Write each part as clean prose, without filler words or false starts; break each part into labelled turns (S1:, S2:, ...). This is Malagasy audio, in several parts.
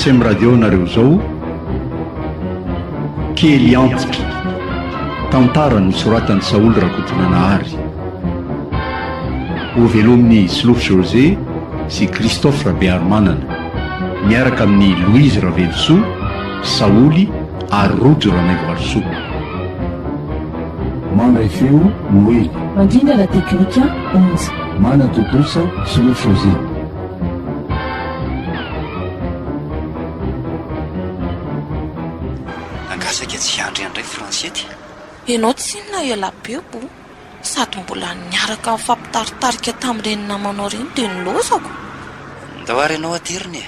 S1: HM Radio nareo zao Kely antitra Tantara nosoratan'i Saholy Rakotonanahary Hovelomin'i Solofo José sy Christophe Rabearimanana miaraka amin'i Louise Ravelosoa, Saholy ary Rojo Ranaivoarisoa.
S2: Mandray feo Noely.
S3: Mandrindra la teknika Onja.
S2: Manatontosa Solofo José.
S4: Angaha saika tsy hiandry handray Franciette?
S5: Ianao tsinona ela be o! Sady mbola niaraka nifampitaritarika tamin'ireny namanao ireny dia nilaozako.
S4: Ndao ary ianao aterina e!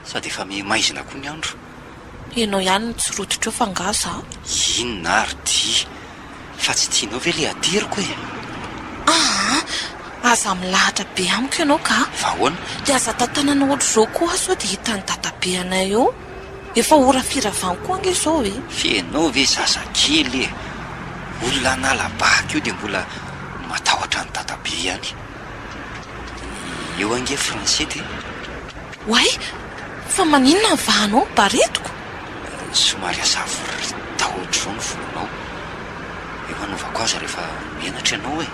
S4: Sady efa miha maizina koa ny andro.
S5: Ianao ihany no tsy rototra eo fa angaha za?
S4: Inona ary ty? Fa tsy tianao ve le ateriko e?
S5: Aa! Aza milahatra be amiko ianao ka!
S4: Fa ahoana?
S5: Dia aza tantanana ohatr'izao koa aho sao dia hitan'i dadabe anay eo. Efa ora firavana koa ange izao e!
S4: F'enao ve zazakely e! Olona hanala bac io dia mbola matahotra an'i dadabe ihany. Eo ange Francette e!
S5: Oay! Fa maninona ny vahanao ny baretiko?
S4: Somary asavoritao ohatr'izao ny volonao. Eo hanaovako azy rehefa menatra ianao e!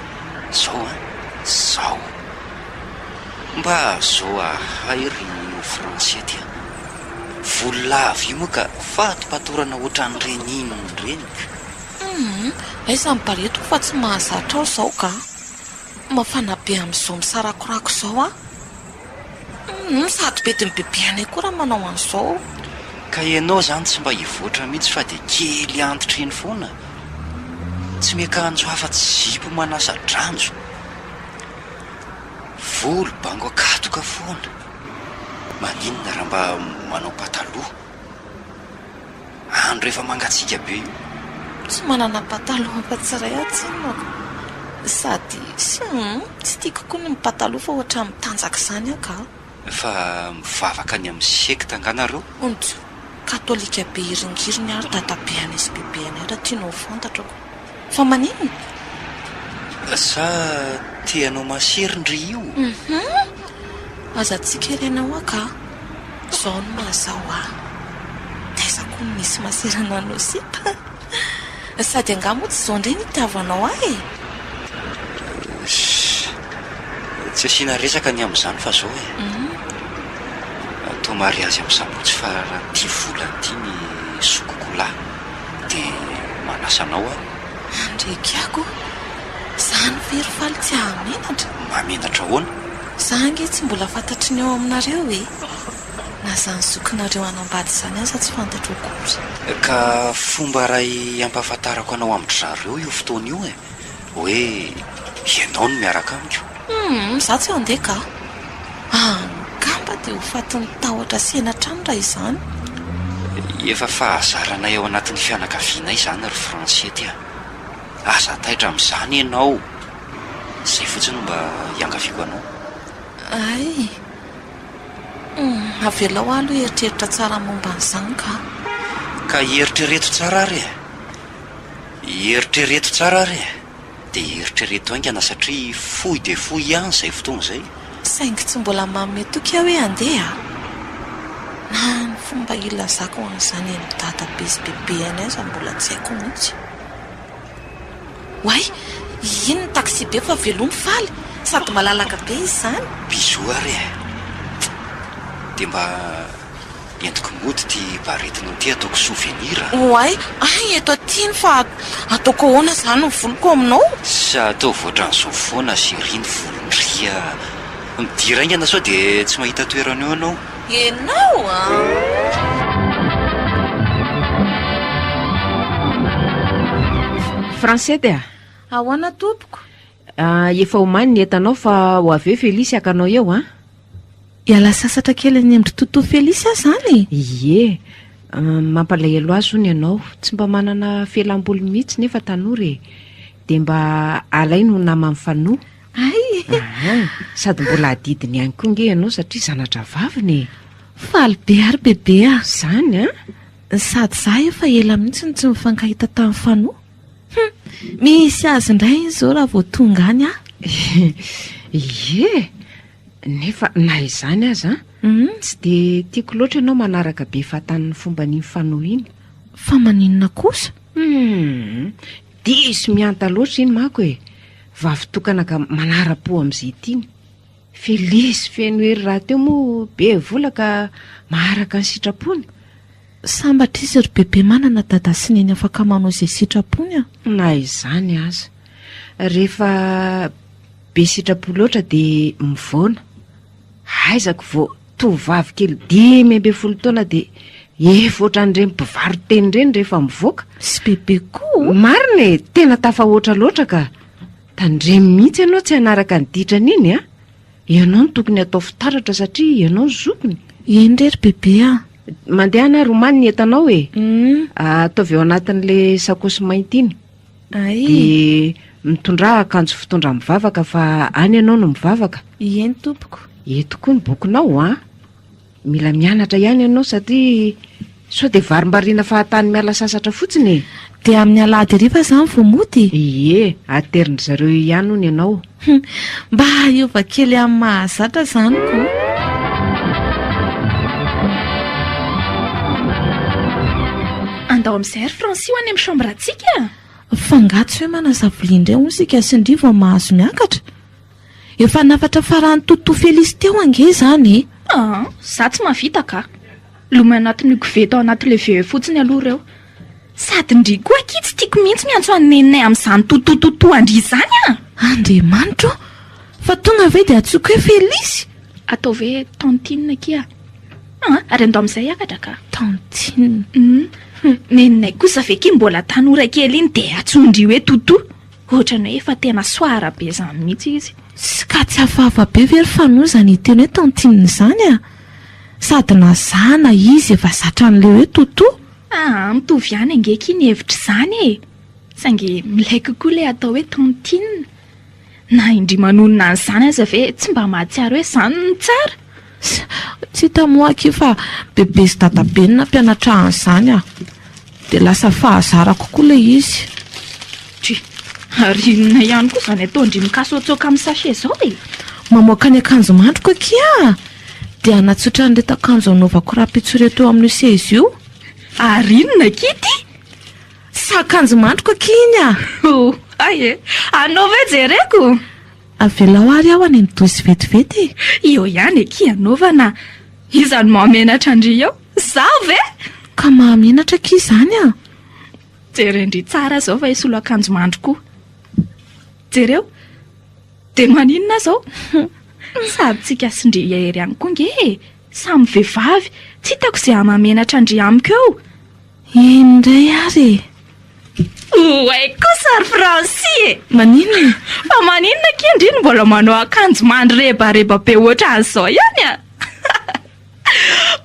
S4: Zao an! Zao! Mba zao ahay ry Francette a! Volo lava io moa ka fatopatorana ohatran'ireny inona ireny ka!
S5: Humm! Aiza ny baretiko fa tsy mahazatra aho izao ka! Mafana be amin'izao misarakorako izao aho. Humm! Sady bedin'ny bebe anay koa raha manao an'izao.
S4: Ka ianao izany tsy mba hivoatra mihitsy fa dia kely antitra eny foana? Tsy miakanjo afa-tsy zipo manasa-dranjo. Volo bango akatoka foana. Maninona raha mba manao pataloha? Andro efa mangatsiaka be io.
S5: Tsy manana pataloha afa-tsy iray aho tsinona ka. Sady hum, tsy tiako koa ny mipataloha fa ohatran'ny mitanjaka izany aho ka.
S4: Fa mivavaka any amin'ny sekta angaha nareo?
S5: Ontsa, katolika be hiringiriny ary dadabe anay sy bebe anay raha tianao ho fantatra ko. Fa maninona?
S4: Sa te hanao masera ndry io?
S5: Hum! Aza tsikerena hoa ka! Zao no mahazao ahy. Taiza koa no nisy masera nanao sipa? Sady angaha moa tsy izao indray no itiavanao ahy e?
S4: Ssss! Tsy asiana resaka ny amin'izany fa zao e! Atao mariazy amin'ny sabotsy faran'ity volana ity ny zokiko lahy. Dia manasa anao aho.
S5: Andriakiako o! Zany ve ry Faly tsy hahamenatra?
S4: Mahamenatra ahoana?
S5: Za ange tsy mbola fantatry ny ao aminareo e! Na zany zokinareo hanambady izany aza tsy fantatro akory.
S4: Ka fomba iray hampahafantarako anao amin-dry zareo io fotoana io e! Hoe ianao no miaraka amiko.
S5: Humm, za tsy handeha ka! Angamba dia ho fatin'ny tahotra sy henatra any raha izany.
S4: Efa fahazaranay ao anatin'ny fianakavianay izany ry Francette a! Aza taitra amin'izany ianao! Izay fotsiny no mba iangaviako anao.
S5: Hay! Humm, avelao aho aloha hieritreritra tsara momba an'izany ka!
S4: Ka eritrereto tsara ary e! Eritrereto tsara ary e! Dia eritrereto haingana satria fohy dia fohy ihany izay fotoana izay.
S5: Saingy tsy mbola manome toky aho hoe handeha a! Na ny fomba hilazako an'izany amin'i dadabe sy bebe any aza mbola tsy haiko mihitsy. Oay! Iny ny taxi-be fa velomy Faly! Sady malalaka be izy izany.
S4: Bisous ary e! Dia mba Entiko mody ity baretinao ity ataoko souvenir a!
S5: Oay, hay eto aty iny fa ataoko ahoana izany ny voloko aminao?
S4: Sa ataovy ohatran'izao foana chérie ny volon-dry a! Midira haingana sao dia tsy mahita toerana eo ianao.
S5: Ianao an!
S6: Francette a!
S5: Ahoana tompoko?
S6: Efa omany ny entanao fa ho avy eo Felice haka anao eo an!
S5: Hiala sasatra kely any amin-dry Toto Felice aho izany e!
S6: Ie, mampalahelo azy hono ianao, tsy mba manana fialam-boly mihitsy nefa tanora e! Dia mba alainy ho naman'i Fano.
S5: Hay!
S6: Aha, sady mbola adidiny ihany koa nge ianao satria zana-drahavaviny e!
S5: Faly be ary bebe a!
S6: Izany an!
S5: Sady izaho efa ela mihitsy no tsy nifankahita tamin'i Fano. Hum! Misy azy indray iny izao raha vao tonga any aho.
S6: Ie! Nefa na izany aza an! Tsy dia tiako loatra ianao manaraka be fahatany ny fomban'iny Fano iny.
S5: Fa maninona kosa?
S6: Humm! Diso mihanta loatra iny manko e! Vavy tokana ka manara-po amin'izay tiany. Felice feno hery rahateo moa be vola ka maharaka ny sitrapony.
S5: Sambatra izy ry bebe manana dada sy neny afaka manao izay sitrapony a!
S6: Na izany aza, rehefa be sitrapo loatra dia mivoana. Aizako vao tovovavy kely 15 taona dia efa ohatran'ireny mpivaro-tena ireny rehefa mivoaka.
S5: Sy bebe koa!
S6: Marina e! Tena tafahoatra loatra ka! Tandremo mihitsy ianao tsy hanaraka ny ditrany iny a! Ianao no tokony atao fitaratra satria ianao no zokiny.
S5: Eny re ry bebe a!
S6: Mandehana ary omany ny entanao e! Ataovy ao anatin'ilay sakaosy mainty iny.
S5: Ay!
S6: Dia mitondrà akanjo fitondra mivavaka fa any ianao no mivavaka.
S5: Eny tompoko.
S6: Eto koa ny bokinao a! Mila mianatra ihany ianao satria sao dia varimbariana fahatany miala sasatra fotsiny e!
S5: Dia amin'ny alahady hariva izany vao mody?
S6: Ie, aterin-dry zareo eo ihany hono ianao.
S5: Mba hiova kely amin'ny mahazatra izany ko!
S7: Andao amin'izay ry Francis ho any amin'ny chambre-ntsika a!
S5: Fa angaha tsy hoe manasa vilia indray hono isika sy ndry vao mahazo miakatra? Efa nafatra faran'ny Toto Felice teo ange izany e!
S7: Aa, za tsy mahavita ka! Lomay anatin'io koveta ao anaty le VE fotsiny aloha ireo. Sady ndry koa akia tsy tiako mihitsy miantso an'i neninay amin'izany Toto Toto an-dry izany a!
S5: Andriamanitra ô! Fa tonga ve dia antsoiko hoe Felice?
S7: Ataovy hoe Tantine akia. Aa, ary andao amin'izay hiakatra ka!
S5: Tantine.
S7: Hum, neninay kosa ve akia mbola tanora kely iny dia antsoin-dry hoe Toto? Ohatran'ny hoe efa tena soara be izany mihitsy izy.
S5: Sy ka tsy hafahafa be ve ry Fano izany hiteny hoe tantine izany a! Sady na za na izy efa zatra an'ilay hoe toto.
S7: Aa, mitovy ihany ange akia ny hevitr'izany e! Saingy milay kokoa ilay atao hoe tantine. Na indry manonona an'izany aza ve tsy mba mahatsiaro hoe izany no tsara?
S5: Tsy hita moa akia fa bebe sy dadabe no nampianatra ahy an'izany a! Dia lasa fahazarako koa ilay izy.
S7: Dry, ary inona ihany koa izany ataon-dry mikasoatsoaka amin'ny sachet izao e?
S5: Mamoaka ny akanjo mandriko akia a! Dia hanatsotra an'ireto akanjo hanaovako rahampitso ireto eo amin'io seza io.
S7: Ary inona akia ity?
S5: Sa akanjo mandriko akia iny a!
S7: Oh, hay e! Anaovy hoe jereko!
S5: Avelao ary aho any amin'ny douche vetivety e!
S7: Eo ihany akia anaovana! Iza no mahamenatra an-dry eo? Izaho ve?
S5: Ka mahamenatra akia izany a!
S7: Jeren-dry tsara izao fa hisolo akanjo mandry koa. Jereo! Dia maninona izao? Sady tsika sy ndry Hery ihany koa nge e! Samy vehivavy, tsy hitako izay hamamenatra an-dry amiko eo!
S5: Eny indray ary e!
S7: Oay kosa ry Francis e!
S5: Maninona?
S7: Fa maninona akia ndry no mbola manao akanjo mandry rebareba be ohatran'izao ihany a!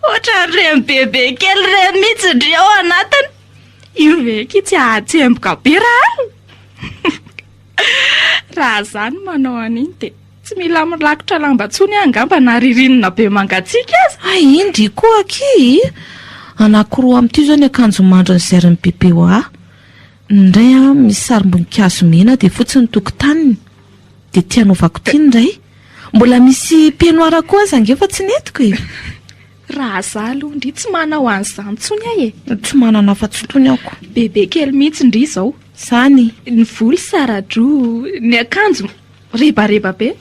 S7: Ohatran'ireny bebe kely ireny mihitsy ndry ao anatiny. Io ve akia tsy hahatsemboka be raha alina? Raha za no manao an'iny dia tsy mila milakotra lamba intsony aho angamba na ririnina be mangatsiaka aza.
S5: Hay indry koa akia e! Anankiroa amin'ity izao ny akanjo mandry nozairin'i Bebe ho ahy. Ny iray an, misy sarim-boninkazo mena dia fotsy ny tokotaniny. Dia ity hanaovako ity ny iray. Mbola misy peignoir koa aza ange fa tsy nentiko e!
S7: Raha za aloha ndry tsy manao an'izany intsony aho e!
S5: Tsy manana afa-tsy itony aho ko.
S7: Bebe kely mihitsy ndry izao.
S5: Izany.
S7: Ny volo sara-droa, ny akanjo rebareba be.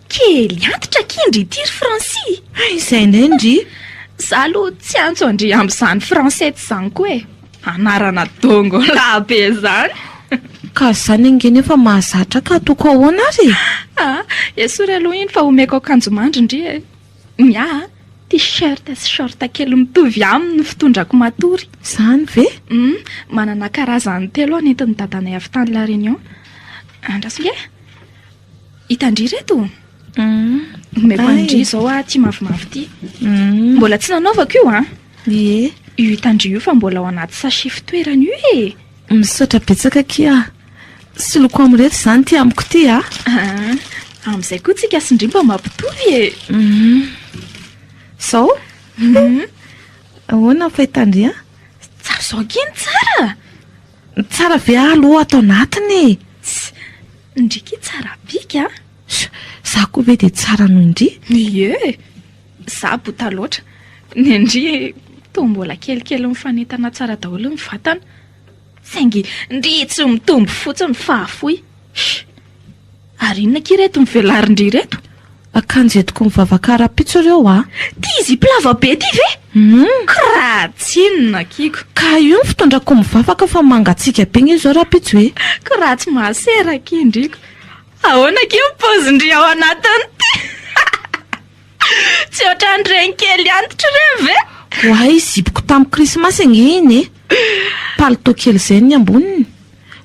S7: Kely antitra akia ndry ity ry Francis!
S5: Hay izay indray ndry!
S7: Za aloha tsy antso an-dry amin'izany Francette izany koa e! Anarana dongolahy be izany!
S5: Ka izany ange nefa mahazatra ka ataoko ahoana ary e?
S7: Ah, esory aloha iny fa omeko akanjo mandry ndry e! Ny ahy a, t-shirt sy short kely mitovy aminy no fitondrako matory.
S5: Izany ve?
S7: Hum, manana karazany telo aho nentin'i dadanay avy tany La Réunion. Andraso nge. Hitan-dry ireto?
S5: Hum.
S7: Omeko an-dry izao aho ity mavomavo ity.
S5: Hum.
S7: Mbola tsy nanaovako io an.
S5: Ie.
S7: Io hitan-dry io fa mbola ao anaty sachet fitoerany io e.
S5: Misaotra betsaka akia a! Soloko amin'ireto izany ity amiko ity a!
S7: Aa, amin'izay koa tsika sy ndry mba mampitovy e!
S5: Hum. Izao?
S7: Hum.
S5: Ahoana ny fahitan-dry a?
S7: Tsara izao akia ny tsara!
S5: Tsara ve aloha ato anatiny e?
S7: Tss, ndry akia tsara bika a!
S5: Za koa ve dia tsara noho ndry?
S7: Ie! Za bota loatra. Ny an-dry toa mbola kelikely mifanentana tsara daholo ny vatana. Saingy ndry tsy mitombo fotsiny fa fohy. Ary inona akia ireto novelarin-dry ireto?
S5: Akanjo entiko mivavaka rahampitso ireo a!
S7: Ty zipo lava be ty ve?
S5: Hum!
S7: Kra tsinona akiko.
S5: Ka io ny fitondrako mivavaka fa mangatsiaka be nge izao rahampitso e!
S7: Kra tsy mahasera akia ndriko. Ahoana akia ny paozin-dry ao anatin'ity? Tsy ohatran'ireny kely antitra ireny ve?
S5: Oay, zipoko tamin'ny krismasy ange iny e! Palitao kely izay ny amboniny.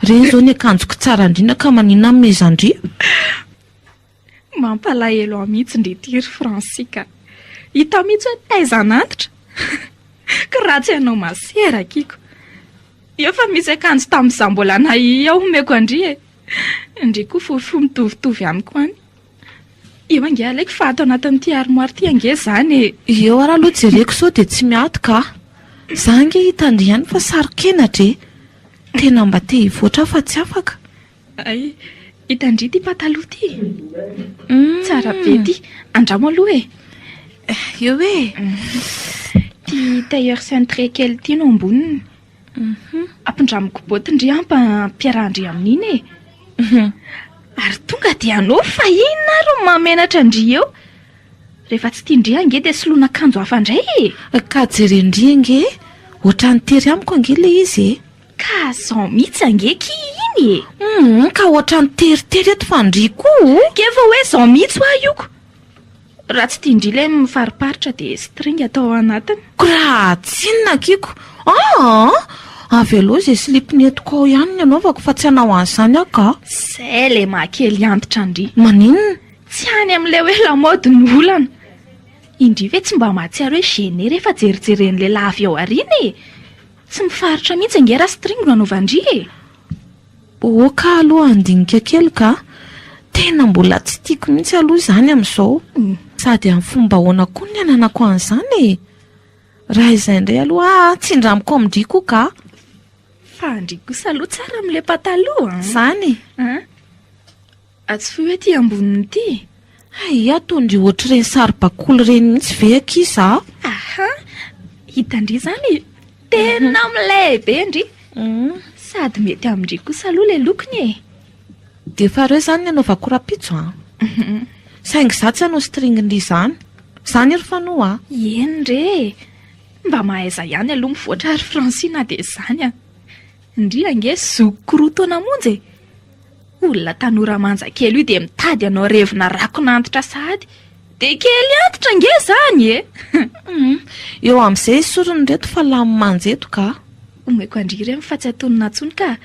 S5: Ireny izao ny akanjoko tsara indrindra ka maninona amezan-dry?
S7: Mampalahelo ahy mihitsy ndry ity ry Francis ka. Hita mihitsy hoe taizan'antitra. Ka raha tsy ianao masera akiko. Efa misy akanjo tamin'izaho mbola nahia ao omeko an-dry e. Ndry koa fohifohy mitovitovy amiko any. Eo ange alaiko fa ato anatin'ity armoire ity ange izany e.
S5: Eo ary aloha jereko sao dia tsy miato ka. Za ange hitan-dry ihany fa saro-kenatra e. Tena mba te hivoatra aho fa tsy afaka.
S7: Hay, hitan-dry ity pataloha ity. Tsara be ity. Andramo aloha e.
S5: Eo e.
S7: Ity tailleur cintré kely ity no amboniny. Ampindramiko botte ndry ampa ampiarahan-dry amin'iny e. Ary tonga dia anao fa inona ary no mahamenatra an-dry eo? Rehefa tsy tian-dry ange dia soloina akanjo hafa indray e.
S5: Ka jeren-dry ange, ohatran'ny tery amiko ange ilay izy e.
S7: Ka zao mihitsy ange ki iny e.
S5: Hum, ka ohatran'ny teritery eto fa ndry koa o.
S7: Ke efa hoe zao mihitsy hoa io ko. Raha tsy tian-dry ilay mifariparitra dia string atao ao anatiny.
S5: Kra tsinona akiko. Aa! Avelao izay slip nentiko ao ihany ny anaovako fa tsy hanao an'izany aho ka.
S7: Zay ilay maha kely antitra an-dry.
S5: Maninona?
S7: Tsy any amin'ilay hoe lamaody no olana. Indry ve tsy mba mahatsiaro hoe gêné rehefa jerijeren'ny lehilahy avy ao aoriana e? Tsy mifaritra mihitsy ange raha string no anaovan-dry e!
S5: Ok aloha handinika kely ka. Tena mbola tsy tiako mihitsy aloha izany amin'izao. Sady amin'ny fomba ahoana koa ny hananako an'izany e? Raha izay indray aloha aa tsy indramiko amin-dry koa ka.
S7: Fa ndry kosa aloha tsara amin'ilay pataloha an!
S5: Izany e!
S7: An! Atsofohy hoe ity amboniny ity.
S5: Hay, ataon-dry ohatr'ireny saribakoly ireny mihitsy ve akia za?
S7: Aha! Hitan-dry izany e! Tena milay be ndry! Sady mety amin-dry kosa aloha ilay lokony e!
S5: Dia efa ireo izany ny anaovako rahampitso an! Saingy za tsy hanao string-ndry izany. Izany ry Fano a!
S7: Eny re e! Mba mahaiza ihany aloha mivoatra ry Francia na dia izany an! Ndry ange zokiko roa taona monja e! Olona tanora manja kely io dia mitady hanao revina rakon'antitra sahady. Dia kely antitra ange izany e!
S5: Eo amin'izay esoriny ireto fa lany manja eto ka.
S7: Omeko an-dry ireny fa tsy atonina intsony ka.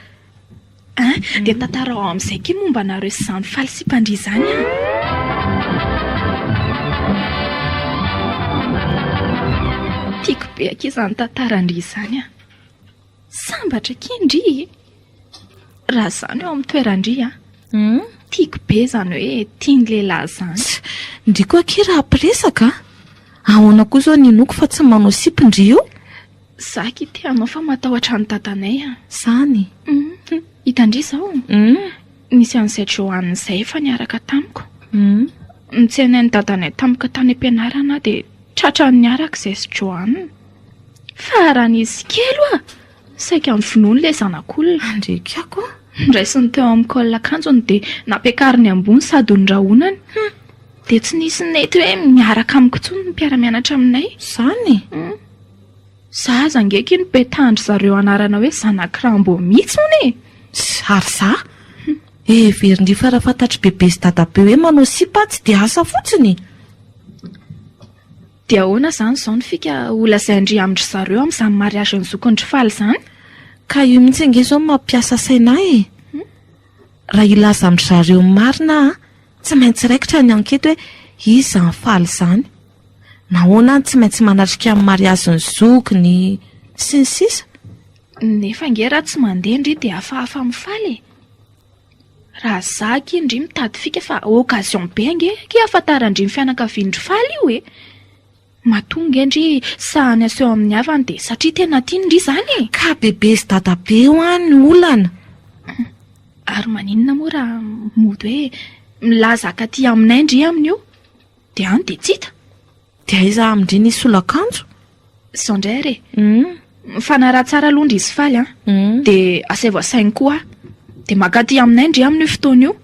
S7: An, dia tantarao amin'izay akia momba anareo sy izany faly sy mpandria izany an. Tiako be akia izany tantaran-dry izany an. Sambatra akia ndry e! Raha izaho no eo amin'ny toeran-dry a! Tiako be izany hoe tian'ny lehilahy izany.
S5: Ndry koa akia raha mpiresaka a! Ahoana koa izao ny inoako fa tsy manao sipa ndry io?
S7: Izaho akia te hanao fa matahotra ny dadanay a!
S5: Izany?
S7: Hitan-dry izao? Nisy an'izay Johanne izay efa niaraka tamiko. Notsenain'ny dadanay tampoka tany am-pianarana aho dia tratran'ny niaraka izahay sy Johanne. Fa raha nisy kely hoa, saika novonoiny ilay zanak'olona.
S5: Andrekako a!
S7: Noraisiny teo amin'ny col akanjony dia nampiakariny ambony sady norahonany. Hum! Dia tsy nisy nety hoe miaraka amiko intsony ny mpiara-mianatra aminay.
S5: Izany?
S7: Hum! Za aza ange akia nopetahan-dry zareo anarana hoe zanak'i Rambo mihitsy hono e!
S5: Ary za? Heverin-dry fa raha fantatr'i Bebe sy Dadabe hoe manao sipa aho tsy dia asa fotsiny?
S7: Dia ahoana izany izao ny fika ho lazain-dry amin-dry zareo amin'izany mariazin'ny zokin-dry Faly izany?
S5: Ka io mihitsy ange izao no mampiasa saina ahy e! Raha hilaza amin-dry zareo ny marina aho, tsy maintsy raikitra ny ankety hoe iza izany Faly izany? Nahoana aho no tsy maintsy manatrika ny mariazin'ny zokiny sy ny sisa?
S7: Nefa ange raha tsy mandeha ndry dia hafahafa amin'ny Faly e! Raha za akia ndry mitady fika fa occasion be ange akia ahafantaran-dry ny fianakavian-dry Faly io e! Matoa ange ndry sahany aseho amin'ny havany dia satria tena tiany ndry izany e!
S5: Ka bebe sy dadabe hoa ny olana.
S7: Ary maninona moa raha mody hoe milaza hakaty aminay ndry amin'io? Dia any dia tsy hita.
S5: Dia aiza amin-dry ny hisolo akanjo?
S7: Izao indray ary e. Mifanaraha tsara aloha ndry sy Faly an. Dia asaivo asainy koa aho. Dia mankaty aminay ndry amin'io fotoana io.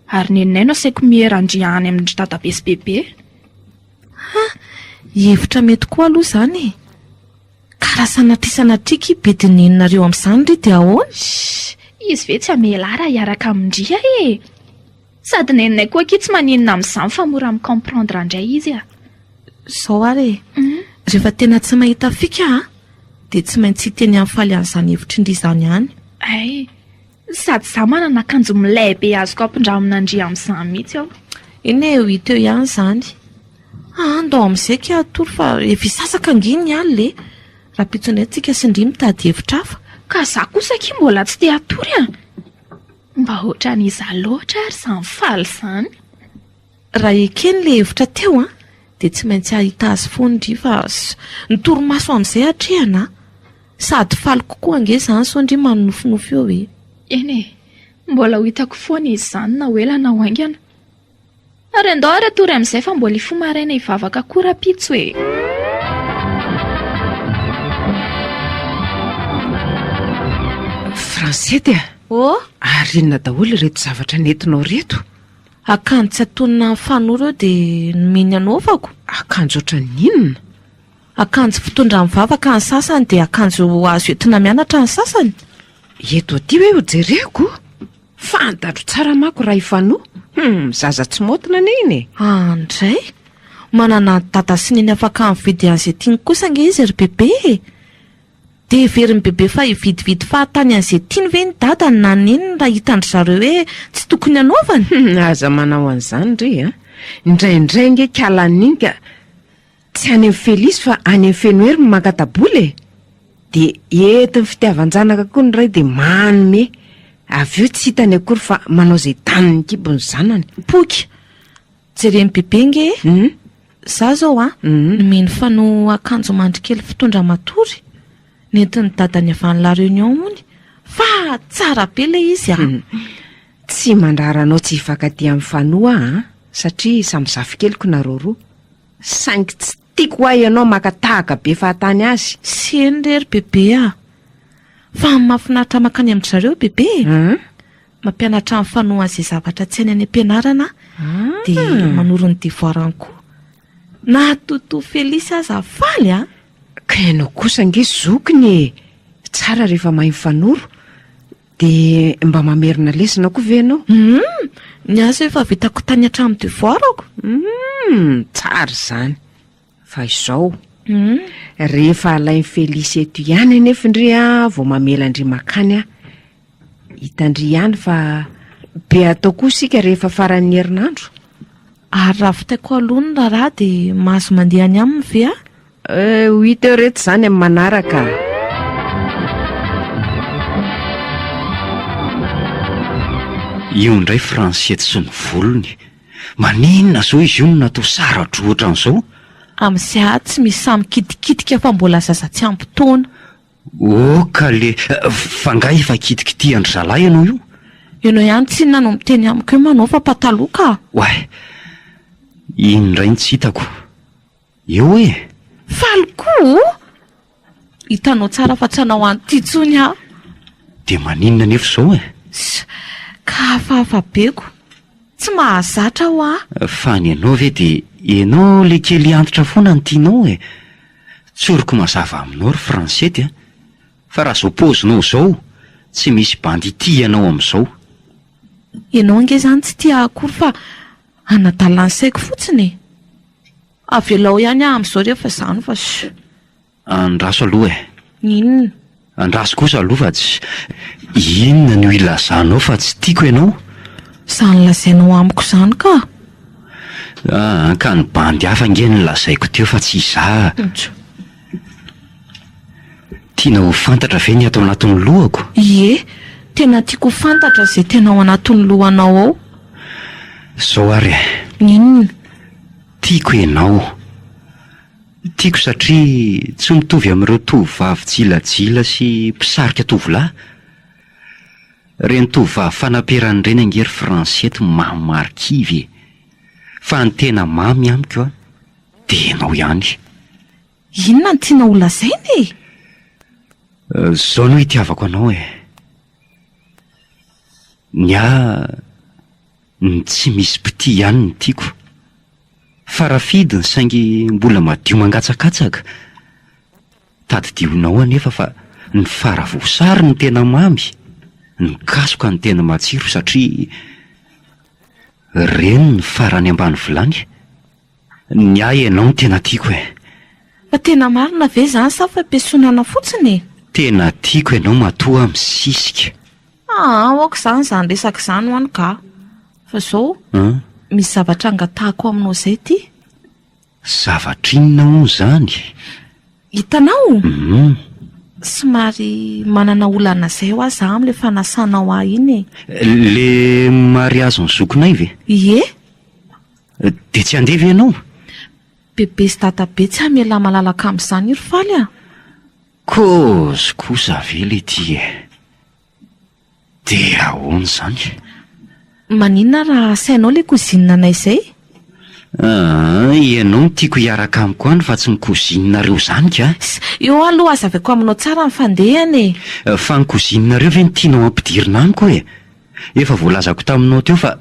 S7: Ary neninay no asaiko miera an-dry any amin-dry dadabe sy bebe.
S5: Ha! Hevitra mety koa aloha izany e. Ka raha sanatria sanatria ki be dineninareo amin'izany ry dia ahoana?
S7: Shh! Izy ve tsy hamela ahy raha hiaraka amin-dry e! Sady neninay koa akia tsy maninona amin'izany fa mora mi-comprendre indray izy a!
S5: Izao ary e! Rehefa tena tsy mahita fika aho dia tsy maintsy hiteny amin'ny faly an'izany hevitr'indry izany ihany.
S7: Hay! Sady izaho manana akanjo milay be azoko ampindramina an-dry amin'izany mihitsy aho.
S5: Eny e, ho hita eo ihany izany. Andao amin'izay kay hatory fa efa hisasaka ange ny alina e! Rahampitso indray tsika sy ndry mitady hevitra hafa.
S7: Ka izaho kosa akia mbola tsy te hatory a! Mba ohatran'iza loatra ary izany faly izany?
S5: Raha ekeny ilay hevitra teo an, dia tsy maintsy hahita azy foana ndry fa ny torimaso amin'izay atrehana an! Sady faly kokoa ange izany sao ndry manonofinofy eo e!
S7: Eny e! Mbola ho hitako foana izy izany na ho ela na ho haingana. Ary andao ary hatory amin'izay fa mbola hifoha maraina hivavaka koa rahampitso e!
S6: Francette a!
S5: Oh!
S6: Ary inona daholo ireto zavatra nentinao ireto?
S5: Akanjo tsy antonona amin'ny fanoro eo dia nomeny hanaovako.
S6: Akanjo ohatran'ny inona?
S5: Akanjo fitondra mivavaka ny sasany dia akanjo azo entina mianatra ny sasany.
S6: Eto aty hoe hojereko? Fantatro tsara manko raha i Fano. Hum, zaza tsy maotina anie iny e.
S5: Andray! Manana dada sy neny afaka mividy an'izay tiany kosa ange izy ry bebe e! Dia heverin'i bebe fa hividividy fahatany an'izay tiany ve ny dadany na neniny raha hitan-dry zareo hoe tsy tokony hanaovany?
S6: Hum, aza manao an'izany ry a! Indraindray ange kalan'iny ka Tsy any amin'i Felice fa any amin'i Fenohery no maka tabola e! Dia entin'ny fitiavan-janaka koa ny ray dia manome. Avy eo tsy hitany akory fa manao izay danin'ny kibony zanany.
S5: Poky! Jeren'i Bebe nge e! Za zao an, nomeny fano akanjo mandry kely fitondra matory, nentin'i dadany avy any La Réunion hono, fa tsara be ilay izy an!
S6: Tsy mandrara anao tsy hifankatia amin'i Fano aho an, satria samy zafikeliko nareo roa. Saingy tsy tiako hoa ianao maka tahaka be fahatany azy.
S5: Seny re ry bebe a! Fa mahafinaritra mankany amin-dry zareo bebe e! Mampianatra ny fanoa an'izay zavatra tsy hainy any am-pianarana dia manoro ny devoirany koa. Na Toto Felice aza faly a!
S6: Ka ianao kosa ange zokiny e! Tsara rehefa mahay mifanoro. Dia mba mamerina lesona koa ve ianao?
S5: Hum! Ny ahy izao efa vitako tany hatramin'ny devoir-ko.
S6: Hum! Tsara izany. Fa izao, rehefa alain'i Felice eto ihany anefa ndry a, vao mamela an-dry makany aho. Hitan-dry ihany fa be atao koa isika rehefa faran'ny herinandro.
S5: Ary raha vitaiko aloha ny raharaha dia mahazo mandeha any aminy ve aho?
S6: Eh, ho hita eo reto izany amin'ny manaraka.
S4: Io indray Francette sy ny volony. Maninona izao izy io no natao sara-droa ohatran'izao?
S5: Amin'izay aho tsy misy sahy mikitikitika fa mbola zaza tsy ampy taona.
S4: Oh kale, fa nga efa kitikitihan-dry zalahy ianao io?
S5: Ianao ihany tsinona no miteny amiko hoe manaova pataloha ka!
S4: Oay! Iny indray no tsy hitako. Eo e!
S5: Faly koa o! Hitanao tsara fa tsy hanao an'ity intsony aho.
S4: Dia maninona anefa izao e?
S5: Ss, ka hafahafa be ko! Tsy mahazatra hoa!
S4: Fa ny anao ve dia ianao le kely antitra foana no tianao e! Tsoriko mazava aminao ry Francette a! Fa raha zao paozinao zao, tsy misy bandy tia anao amin'izao.
S5: Ianao ange izany tsy tia ahy akory fa hanadala ny saiko fotsiny e! Avelao ihany aho amin'izao rehefa izany fa.
S4: Andraso aloha e!
S5: Inona?
S4: Andraso kosa aloha fa tsy. Inona no ilazanao fa tsy tiako ianao?
S5: Izany lazainao amiko izany ka!
S4: Ah, ka ny bandy hafa ange no lazaiko teo fa tsy izaho. Tianao ho fantatra ve ny ato anatin'ny lohako?
S5: Ie, tena tiako ho fantatra izay tena ao anatin'ny lohanao ao.
S4: Izao ary e.
S5: Inona?
S4: Tiako ianao. Tiako satria tsy mitovy amin'ireo tovovavy jilajila sy mpisarika tovolahy. Ireny tovovavy fanaperana ireny ange ry Francette mamy marikivy e! Fa ny tena mamy amiko an! Dia ianao ihany.
S5: Inona no tianao ho lazaina e?
S4: Izao no itiavako anao e. Ny ahy ny tsy misy mpitia ihany no tiako. Farafidiny saingy mbola madio mangatsakatsaka. Tadidionao anefa fa ny fara voasary no tena mamy, ny kasoka no tena matsiro satria reny ny farany ambany vilany. Ny ahy ianao no tena tiako e.
S5: Fa tena marina ve izany sa fampiesonana fotsiny e?
S4: Tena tiako ianao matoa aho misisika.
S5: Aa aoka izany izany resaka izany hono ka. Fa izao, misy zavatra angatahako aminao izay ity.
S4: Zavatra inona hono izany?
S5: Hitanao? Somary manana olana izay hoa za amin'ilay fanasanao ahy iny e.
S4: Le mariazin'ny zokinay ve?
S5: Ie.
S4: Dia tsy handeha ve ianao?
S5: Bebe sy dadabe tsy hamela malalaka amin'izany ry Faly a!
S4: Kôzy kosa ve le ty e? Dia ahoana izany?
S5: Maninona raha asainao le cousine anay izay?
S4: Aa, ianao no tiako hiaraka amiko any fa tsy ny cousine-nareo izany ka!
S5: Eo aloha hazavaiko aminao tsara ny fandehany
S4: e! Fa ny cousine-nareo ve no tianao hampidirina amiko e? Efa voalazako taminao teo fa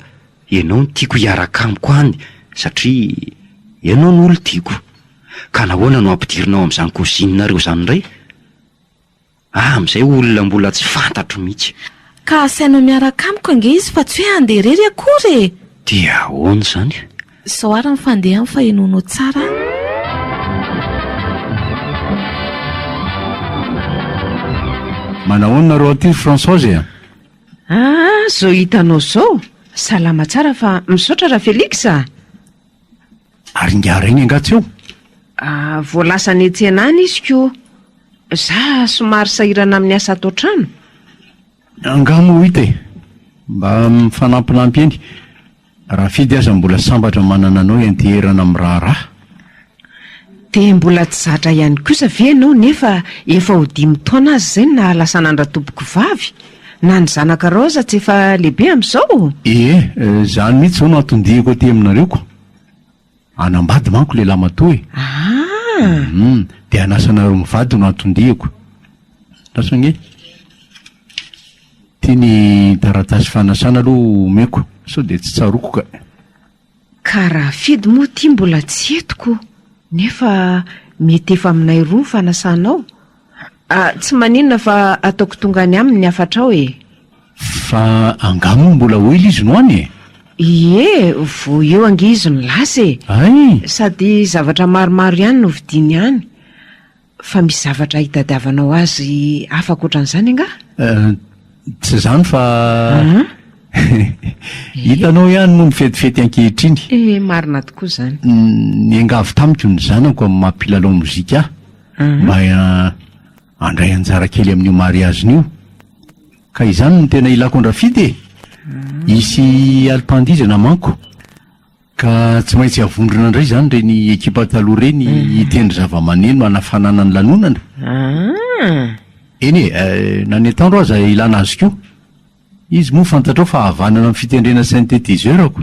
S4: ianao no tiako hiaraka amiko any satria ianao no olon-tiako. Ka nahoana no ampidirinao amin'izany cousine-nareo izany indray? Ah, amin'izay olona mbola tsy fantatro mihitsy.
S5: Ka asainao miaraka amiko ange izy fa tsy hoe handeha irery akory e!
S4: Dia ahoana izany?
S5: Izao ary ny fandehany fa henoinao tsara an!
S1: Manahoana nareo aty ry Françoise a?
S6: Ah, zao hitanao zao, salama tsara fa misaotra Rafelix a!
S1: Ary ingahy rainy angaha tsy eo?
S6: Ah, vao lasa niantsena any izy ko. Za somary sahirana amin'ny asa ato an-trano.
S1: Angaha moa hita e! Mba mifanampinampy eny. Rafidy aza mbola sambatra manana anao ianteherana amin'ny raharaha.
S6: Dia mbola tsy zatra ihany kosa ve ianao nefa efa ho dimy taona aza izay no nahalasana an-dRatompokovavy? Na ny zanakareo aza tsy efa lehibe amin'izao?
S1: Ie, izany mihitsy izao no anton-diako aty aminareo ko. Hanambady manko ilay lamatoa e.
S6: Ah!
S1: Hum, dia hanasa anareo mivady no anton-diako. Lasa ange. Ity ny taratasy fanasana aloha omeko, sao dia tsy tsaroako ka.
S6: Ka raha fidy moa ity mbola tsy eto ko, nefa mety efa aminay roa ny fanasanao. Ah, tsy maninona fa ataoko tonga any aminy ny hafatrao e.
S1: Fa angaha moa mbola ho ela izy no any e?
S6: Ie, vao eo ange izy no lasa e.
S1: Hay!
S6: Sady zavatra maromaro ihany no vidiany any. Fa misy zavatra hitadiavanao azy hafa ankoatran'izany angaha?
S1: Eh, tsy izany fa hitanao ihany moa ny fetifety ankehitriny.
S6: Eh, marina tokoa izany.
S1: Niangavy tamiko ny zanako amin'ny maha mpilalao mozika ahy mba handray anjara kely amin'io mariaziny io. Ka izany no tena ilako an-dRafidy e! Hisy alim-pandihizana manko. Ka tsy maintsy havondrona indray izany ireny ekipa taloha ireny hitendry zava-maneno hanafanana ny lanonana. Eny e, na ny atoandro aza ilana azy koa. Izy moa fantatrao fa havanana amin'ny fitendrena synthétiseur-ko.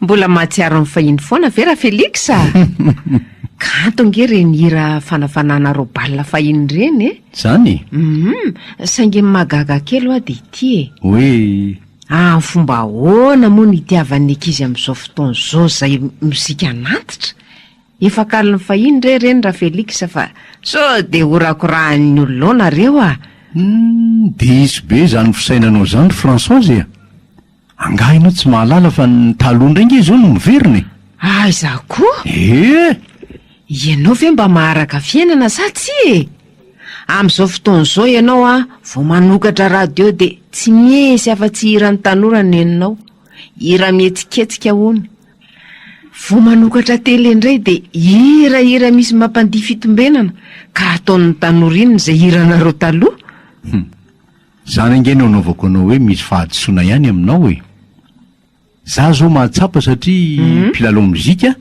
S6: Mbola mahatsiaro ny fahiny foana ve Rafelix a? Kanto ange ireny hira fanafanana robal fahiny ireny e!
S1: Izany?
S6: Hum, saingy ny mahagaga kely hoa dia ity e.
S1: Hoe?
S6: Amin'ny fomba ahoana moa no itiavan'ny ankizy amin'izao fotoana izao izay mozika an'antitra? Efa kalon'ny fahiny re ireny Rafelix fa sao dia horakorahan'ny olona ao nareo a!
S1: Humm, diso be izany fisainanao izany ry Françoise a! Angaha ianao tsy mahalala fa ny taloha indray nge izao no miverina e!
S6: Aiza koa?
S1: Ee!
S6: Ianao ve mba maharaka fiainana sa tsia e? Amin'izao fotoana izao ianao an, vao manokatra radio dia tsy misy afa-tsy hiran'ny tanora no henonao. Hira mihetsiketsika hono. Vao manokatra tele indray dia hirahira misy mampandihy fitombenana ka ataon'ny tanora inona izay hiranareo taloha?
S1: Hum. Izany ange no anaovako anao hoe misy fahadisoana ihany aminao e. Za zao mahatsapa satria mpilalao mozika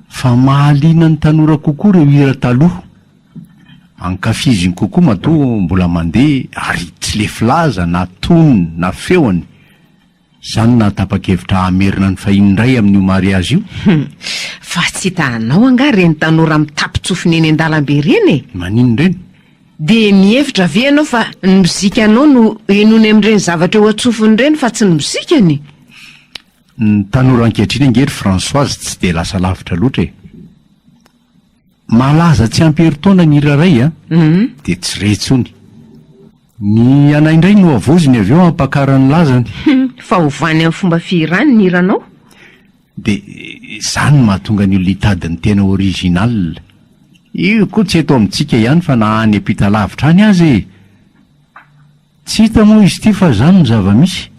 S1: fa mahaliana ny tanora kokoa ireo hira taloha. Ankafiziny kokoa matoa mbola mandeha ary tsy lefy laza na tonony na feony. Izany no nahatapa-kevitra hamerina ny fahiny indray amin'io mariazy io.
S6: Hum, fa tsy hitanao angaha ireny tanora mitapin-tsofina eny an-dalambe ireny e?
S1: Maninona ireny?
S6: Dia mihevitra ve ianao fa ny mozikanao no henoiny amin'ireny zavatra eo an-tsofiny ireny fa tsy ny mozikany?
S1: Ny tanora ankehitriny ange ry Françoise tsy dia lasa lavitra loatra e! Malaza tsy ampy herintaona ny hira iray a, dia tsy re intsony. Ny anay indray no havaoziny avy eo hampakarany ny lazany.
S6: Fa ovany amin'ny fomba fihirany ny hiranao?
S1: Dia izany no mahatonga ny olona hitady ny tena original. Io koa tsy eto amintsika ihany fa na any ampita lavitra any aza e! Tsy hita moa izy ity fa izany no zava-misy.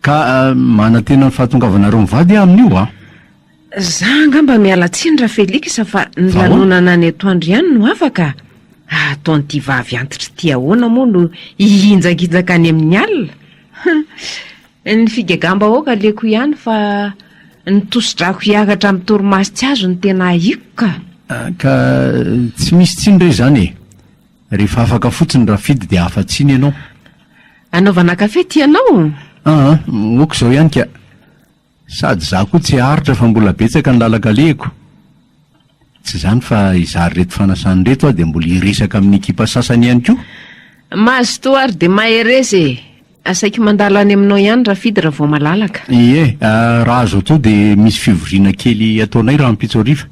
S1: Ka manantena ny fahatongavanareo mivady aho amin'io a!
S6: Za angamba miala tsiny Rafelix fa ny lanonana any atoandro ihany no afaka a! Ataon'ity vavy antitra ity ahoana moa no hihinjakinjaka any amin'ny alina? Ny figagam-bahoaka aleko ihany fa ny tosi-drako hiakatra amin'ny torimaso tsy azo no tena ahiako ka!
S1: Ka tsy misy tsiny re izany e! Rehefa afaka fotsiny Rafidy dia afa-tsiny ianao.
S6: Anaovana kafe tianao?
S1: Aa, ok izao ihany ka. Sady izaho koa tsy haharitra fa mbola betsaka ny lalan-kalehiko. Tsy izany fa hizara ireto fanasana ireto aho dia mbola hiresaka amin'ny ekipa sasany ihany koa.
S6: Mazotoa ary dia mahereza e! Asaiko mandalo any aminao ihany Rafidy raha vao malalaka.
S1: Ie, raha azo atao dia misy fivoriana kely ataonay rahampitso hariva.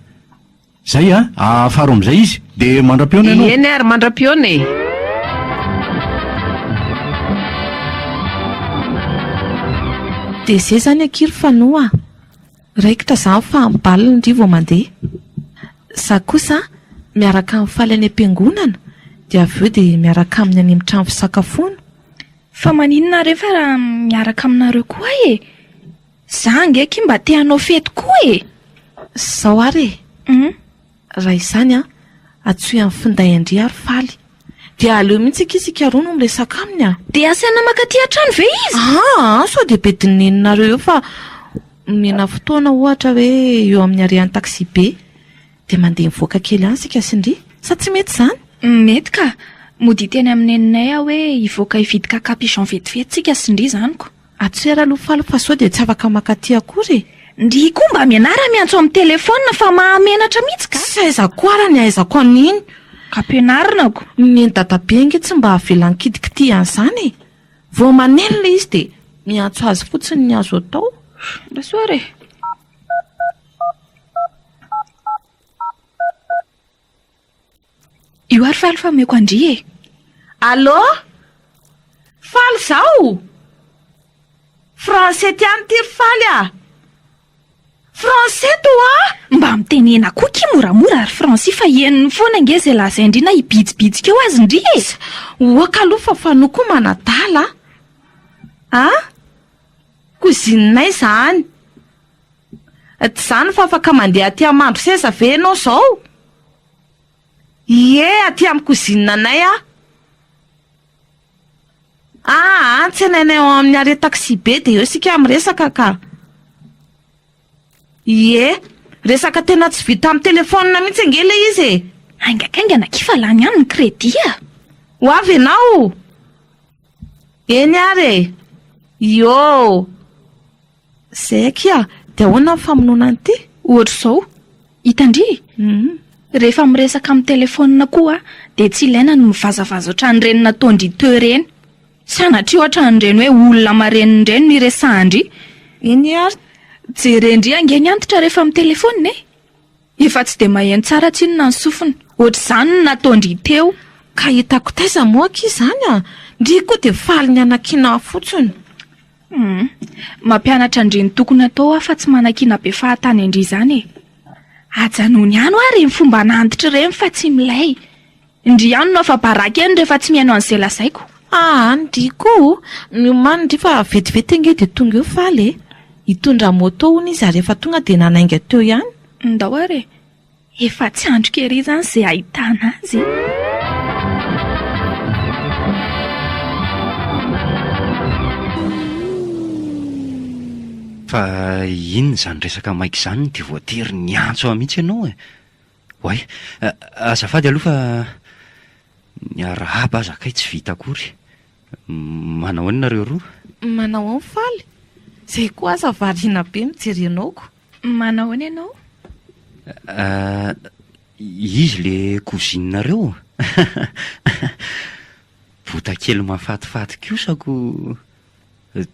S1: Zay a! Afaro amin'izay izy dia mandra-pihaona ianao.
S6: Eny ary, mandra-pihaona e!
S5: Dia zay zany akia ry Fano a! Raikitra zany fa amin'ny bal ndry vao mandeha. Za kosa miaraka amin'i Faly any am-piangonana dia avy eo dia miaraka aminy any amin'ny trano fisakafoana.
S7: Fa maninona refa raha miaraka aminareo koa aho e? Za ange akia mba te hanao fety koa e!
S5: Zao ary e!
S7: Hum.
S5: Raha izany an, antsoy amin'ny finday an-dry ary Faly. Dia aleo mihitsy akia isika roa no miresaka aminy a!
S7: Dia asaina mankaty an-trano ve izy?
S5: Aa, sao dia bedin'ny neninareo eo fa omena fotoana ohatra hoe eo amin'ny arrêt-n'ny taxi-be. Dia mandeha mivoaka kely any isika sy ndry. Sa tsy mety izany?
S7: Mety ka! Mody hiteny amin'ny neninay aho hoe hivoaka hividy kaka pigeon vetivety tsika sy ndry izany ko.
S5: Antsoy ary aloha Faly fa sao dia tsy afaka mankaty akory e!
S7: Ndry koa mba mianara miantso amin'ny telephone fa mahamenatra mihitsy ka!
S5: Tsy aiza koa ara ny ahaizako an'iny!
S7: Ka ampianarina ko!
S5: Neny dadabe ange tsy mba avelan'ny kitikity an'izany e! Vao maneno ilay izy dia miantso azy fotsiny ny azo atao.
S7: Rasoa ary e! Io ary Faly fa omeko an-dry e!
S5: Allô? Faly izao? Français ty any ty ry Faly a! Français to a!
S7: Mba mitenena koa ki moramora ry Francis fa henony foana ange izay lazain-dry na hibitsibitsika eo azy ndry e!
S5: Oaka aloha fa Fano koa manadala a! A? Cousine-nay izany. Tsy izany fa afaka mandeha aty Amandroseza ve ianao izao? Ie, aty amin'ny cousine anay aho. Aa, tsenainay ao amin'ny arrêt taxi be dia eo isika miresaka ka. Ie, resaka tena tsy vita amin'ny telefaonina mihitsy ange ilay izy e.
S7: Haingakaingana akia fa lany ihany ny crédit a!
S5: Ho avy ianao? Eny ary e! Iôô! Zay akia, dia ahoana ny famonoana an'ity?
S7: Ohatr'izao, hitan-dry? Rehefa miresaka amin'ny telefaonina koa dia tsy ilaina ny mivazavaza ohatran'ireny nataon-dry teo ireny. Sanatria ohatran'ireny hoe olona marenina ireny no iresahan-dry.
S5: Eny ary.
S7: Jeren-dry ange ny antitra rehefa mitelefaonina e! Efa tsy dia maheno tsara tsinona ny sofiny. Ohatr'izany no nataon-dry teo.
S5: Ka hitako taiza moa akia izany a! Ndry koa dia faly ny hanakiana ahy fotsiny.
S7: Hum. Mampianatra an-dry ny tokony hatao aho fa tsy manakiana be fahatany an-dry izany e. Ajanony ihany hoa ireny fomba an'antitra ireny fa tsy milay. Ndry ihany no afa-baraka eny rehefa tsy mihaino an'izay lazaiko.
S5: Aa ndry koa, miomàna ndry fa vetivety ange dia tonga eo Faly e. Hitondra moto hono izy ary efa tonga dia nanainga teo ihany.
S7: Ndao ary e. Efa tsy andriko ery izany izay ahitana azy e.
S4: Fa inona izany resaka maika izany no dia voatery niantso ahy mihitsy ianao e? Oay, azafady aloha fa ny arahaba aza kay tsy vita akory. Manao ahoana nareo roa?
S5: Manao ahoana Faly? Zay koa aza variana be mijery anao ko.
S7: Manao ahoana ianao?
S4: Ah, izy le cousine-nareo? Bota kely mahafatifaty kosa ko.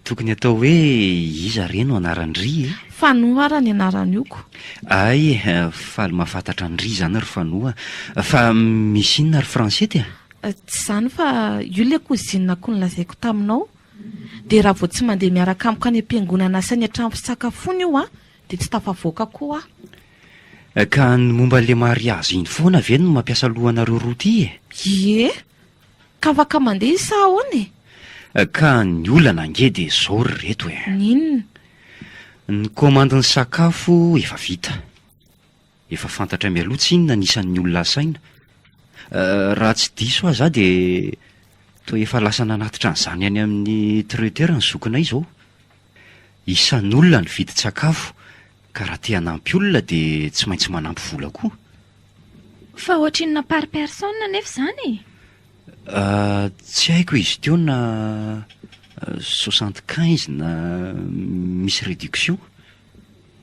S4: Tokony atao hoe iza re no anaran-dry e?
S5: Fanoa ara ny anaran'io ko.
S4: Ay, faly mahafantatra an-dry izany ry Fanoa. Fa misy inona ry Francette
S5: a? Tsy izany fa io ilay cousine-ko nolazaiko taminao. Dia raha vao tsy mandeha miaraka amiko any am-piangonana sy any an-trano fisakafoana io an, dia tsy tafavoaka koa
S4: aho. Ka ny momba ilay mariazy iny foana ve no mampiasa loha anareo roa ity e?
S5: Ie! Ka afaka mandeha izy sa ahoana
S4: e? Ka ny olana ange dia izao ry reto e.
S5: Ny inona?
S4: Ny kaomandin'ny sakafo efa vita. Efa fantatra mialoha tsinona ny isan'ny olona asaina. Raha tsy diso aho za dia toa efa lasa nanatitra an'izany any amin'ny traiteur ny zokinay izao. Isan'olona ny vidin-tsakafo ka raha te hanampy olona dia tsy maintsy manampy vola koa.
S7: Fa ohatrinona par personne anefa izany e?
S4: Tsy haiko izy teo na 75 na misy réduction.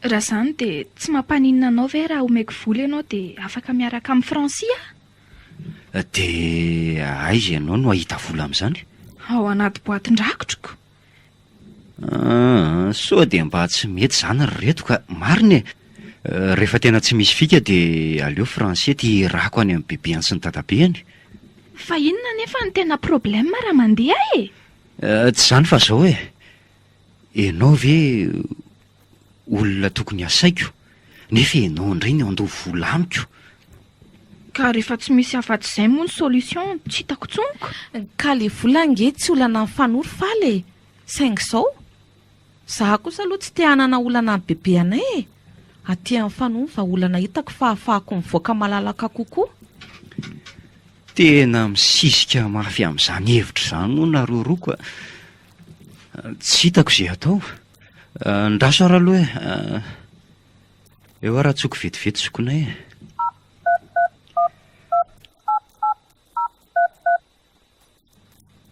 S7: Raha izany dia tsy mampaninona anao ve raha omeko vola ianao dia afaka miaraka amin'i Francia
S4: aho? Dia aiza ianao no hahita vola amin'izany?
S7: Ao anaty boatin-drakotriko.
S4: Aa, sao dia mba tsy mety izany ry reto ka, marina e! Rehefa tena tsy misy fika dia aleo français ty irako any amin'ny bebeany sy ny dadabeany.
S7: Fa inona anefa no tena problème raha mandeha e?
S4: Tsy izany fa izao e, ianao ve olona tokony hasaiko nefa ianao indray no handoa vola amiko?
S7: Ka rehefa tsy misy afa-tsy izay moa ny solution tsy hitako intsony ko.
S5: Ka le vola ange tsy olana mifanoro faly e! Saingy izao, za kosa aloha tsy te hanana olana amin'ny bebe anay e! Aty amin'ny fanoa ny vahaolana hitako fa ahafahako mivoaka malalaka kokoa.
S4: Tena misisika mafy amin'izany hevitra izany moa nareo roa ka. Tsy hitako izay atao. Andraso ary aloha e. Eo ary antsoiko vetivety zokinay e.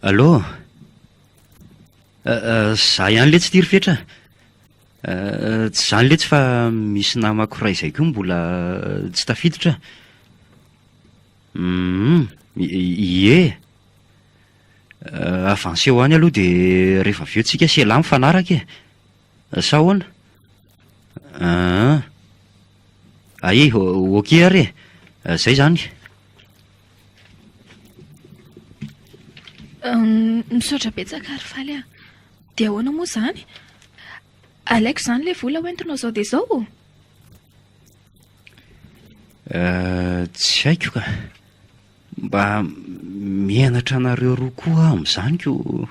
S4: Allô? Za ihany letsy ity ry Fetra. Tsy izany letsy fa misy namako iray izay koa mbola tsy tafiditra. Hum, ie. Avanceo any aloha dia rehefa avy eo tsika sy elah mifanaraka e. Sa ahoana? Aa. Ay, ok ary e. Zay zany.
S7: Misaotra betsaka ary faly ah. Dia ahoana moa izany? Alaiko izany ilay vola hoentinao izao dia izao?
S4: Tsy haiko ka. Mba mianatra anareo roa koa aho amin'izany ko.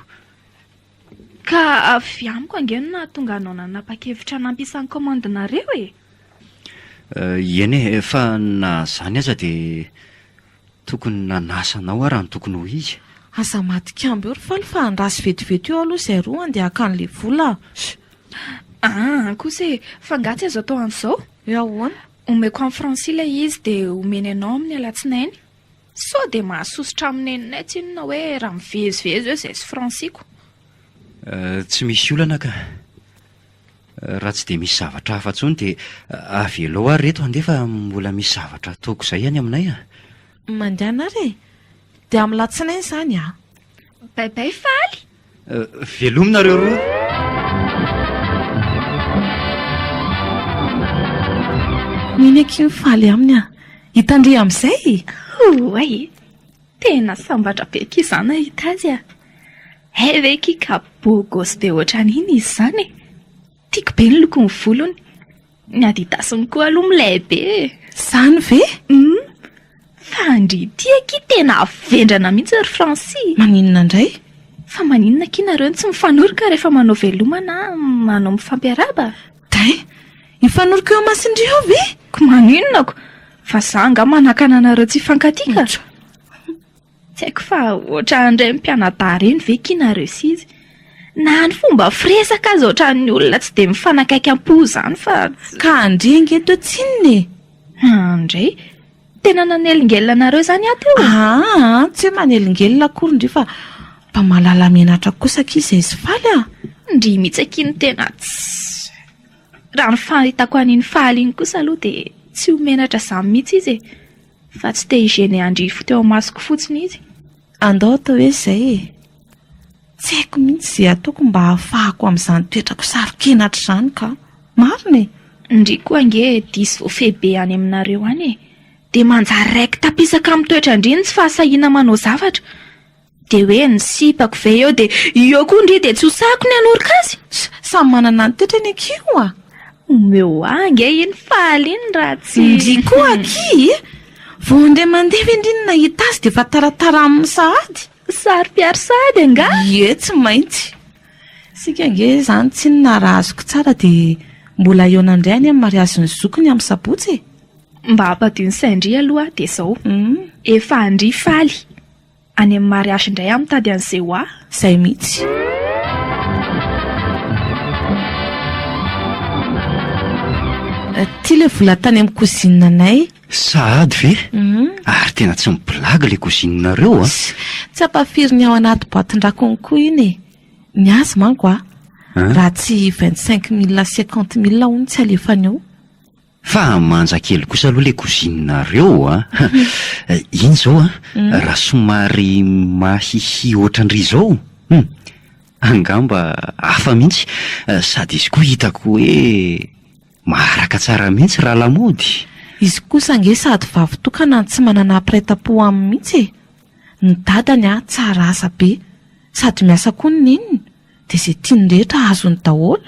S7: Ka avy amiko ange no nahatonga anao nanapa-kevitra nampiasa ny kaomandinareo e!
S4: Eny e, fa na izany aza dia tokony nanasa anao aho raha ny tokony ho izy.
S5: Aza matik'amby eo ry Faly fa andraso vetivety eo aloha izay roa andeha haka an'ilay vola a!
S7: Aa kosa e, fa angaha tsy azo atao an'izao?
S5: Hoe ahoana?
S7: Omeko an'i Francia ilay izy dia omeny anao amin'ny alatsinainy. Sao dia mahasosotra amin'ny neninay tsinona hoe raha mivezivezy eo izay sy Francia-ko.
S4: Tsy misy olana ka. Raha tsy dia misy zavatra hafa intsony dia avelao ary reto handeha fa mbola misy zavatra ataoko izay any aminay a.
S5: Mandehana ary e! Dia amin'ny latsinainy izany a!
S7: Bye bye Faly!
S4: Velomy nareo roa.
S5: Neny akia mifaly aminy ah. Hitandria amin'izay?
S7: Oay e! Tena sambatra be akia za nahita azy ah. Hay ve akia ka beau gosse be ohatran'iny izy izany e! Tiako be ny lokon'ny volony. Ny adidasiny koa aloha milay be e.
S5: Zany ve?
S7: Hum. Fa ndry ity akia tena vendrana mihitsy ry Francis.
S5: Maninona indray?
S7: Fa maninona akia nareo no tsy mifanoroka rehefa manao veloma na manao mifampiarahaba?
S5: Dai! Hifanoroka eo amasindry eo ve?
S7: Ko maninona ko? Fa za angaha manakana anareo tsy hifankatia ka? Tsy haiko fa ohatran'ireny mpianadahy ireny ve ki nareo sy izy? Na ny fomba firesaka aza ohatran'ny olona tsy dia mifanakaiky am-po izany fa.
S5: Ka Andry ange teo tsinona e!
S7: Andry? Tena nanelingelina anareo izany aho teo?
S5: Aa, tsy hoe manelingelina akory ndry fa mba mahalala menatra kosa akia izay sy faly a!
S7: Ndry mihitsy akia no tena tsy. Raha ny fahitako an'iny faly iny kosa aloha dia tsy ho menatra izany mihitsy izy e. Fa tsy te hi-gêner an-dry teo imasoko fotsiny izy.
S5: Andao atao hoe izay e. Tsy haiko mihitsy izay ataoko mba hahafahako amin'izany toetrako saro-kenatra izany ka. Marina e!
S7: Ndry koa ange diso voafehy be any aminareo any e. Dia manjary raiki-tapisaka amin'ny toetran-dry ny tsy fahasahiana manao zavatra. Dia hoe ny sipako ve eo dia eo koa ndry dia tsy ho sahiko ny hanoroka azy?
S5: Samy manana ny toetrany akia io a!
S7: Omeo ahy ange iny faly iny raha tsy.
S5: Ndry koa akia e! Vao indray mandeha ve ndry no nahita azy dia efa taratara aminy sahady?
S7: Saro-piaro sahady angaha?
S5: Ie, tsy maintsy. Isika ange izany tsinona raha azoko tsara dia mbola hihaona indray any amin'ny mariazin'ny zokiny amin'ny sabotsy e!
S7: Mba hampadio ny sain-dry aloha dia izao, efa an-dry faly. Any amin'ny mariage indray aho mitady an'izay ho ahy.
S5: Izay mihitsy. Ity ilay vola tany amin'ny cousine anay.
S4: Sahady ve? Ary tena tsy mi-blague ilay cousine-nareo a!
S5: Tsy ampafiriny ao anaty boatin-drakony koa iny e! Ny azy manko a, raha tsy 25 mille 50 mille hono tsy alefany ao.
S4: Fa manja kely kosa aloha le cousine-nareo a! Iny zao a, raha somary mahihi ohatran-dry zao, hum! Angamba hafa mihitsy, sady izy koa hitako hoe maharaka tsara mihitsy raha lamaody.
S5: Izy kosa ange sady vavy tokana no tsy manana mpiray tampo aminy mihitsy e! Ny dadany a tsara asa be, sady miasa koa ny neniny, Dia izay tiany rehetra azony daholo.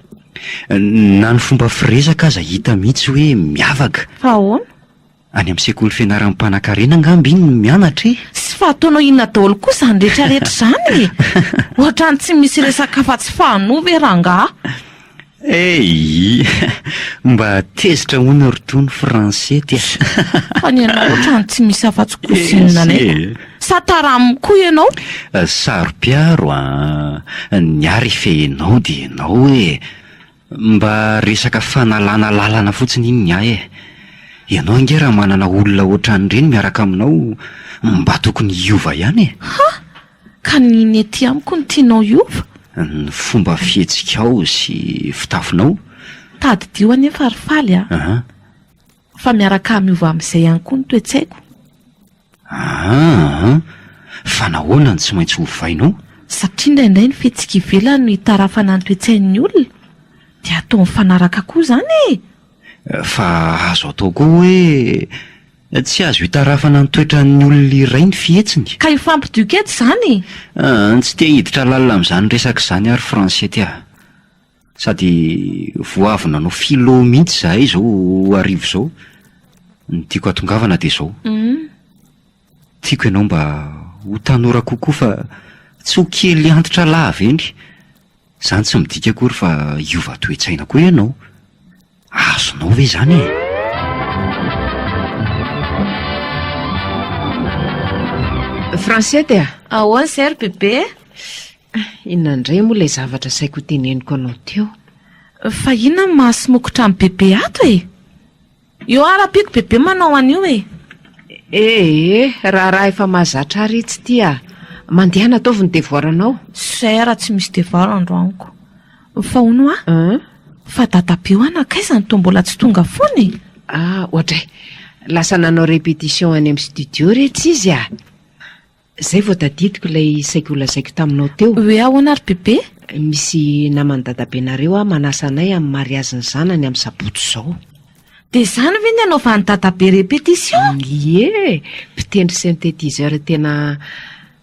S4: Na ny fomba firesaka aza hita mihitsy hoe miavaka.
S5: Fa ahoana?
S4: Any amin'ny sekoly fianaran'ny mpanankarena angamba iny no mianatra e!
S5: Sy fa ataonao inona daholo koa izany rehetra rehetra izany e? Ohatran'ny tsy misy resaka afa-tsy fahano ve rangaha?
S4: Eyy! Mba tezitra hono ry Tony Francette a!
S5: Fa ny anao ohatran'ny tsy misy afa-tsy cousine anay ko! Sa tara aminy koa ianao?
S4: Saro-piaro a! Ny ahy ry fehinao dia ianao e! Mba resaka fanalana lalana fotsiny iny ny ahy e! Ianao ange raha manana olona ohatran'ireny miaraka aminao mba tokony hiova ihany e!
S5: Ha! Ka ny ny ety amiko no tianao hiova?
S4: Ny fomba fihetsikao sy fitafinao?
S5: Tadidio anefa ry Faly a! Fa miaraka miova amin'izay ihany koa ny toe-tsaiko.
S4: Aa! Fa nahoana no tsy maintsy ovainao?
S5: Satria indraindray ny fihetsika ivelany no itarafana ny toe-tsain'ny olona, dia atao mifanaraka koa izany e!
S4: Fa azo atao koa hoe Tsy azo itarafana ny toetran'ny olona iray ny fihetsiny.
S5: Ka hifampidioka eto izany e!
S4: Tsy te hiditra lalina amin'izany resaka izany aho ry Francette a! Sady vao avy nanao philo mihitsy izahay izao hariva izao. Ny tiako hatongavana dia izao. Tiako ianao mba ho tanora kokoa fa tsy ho kely antitra lava eny. Izany tsy midika akory fa hiova toe-tsaina koa ianao. Azonao ve izany e?
S6: Francette a!
S5: Ahoana izay ry bebe?
S6: Inona indray moa ilay zavatra saiko hoteneniko anao teo?
S5: Fa inona no mahasimokotra an'i bebe ato e? Eo ary ampiako bebe manao an'io e!
S6: Ee, raharaha efa mahazatra ahy retsy ity a! Mandehana ataovy ny devoir-nao.
S5: Zay raha tsy misy devoir androaniko. Fa hono hoa, fa dadabe hoa nankaiza no toa mbola tsy tonga foana e?
S6: Ah, oadray! Lasa nanao répétition any amin'ny studio retsy izy a! Zay vao tadidiko ilay saika ho lazaiko taminao teo.
S5: Hoe ahoana ry bebe?
S6: Misy naman'i dadabenareo aho manasa anay amin'ny mariazin'ny zanany amin'ny sabotsy izao.
S5: Dia izany ve ny anaovan'i dadabe répétition?
S6: Ie! Mpitendry synthétiseur tena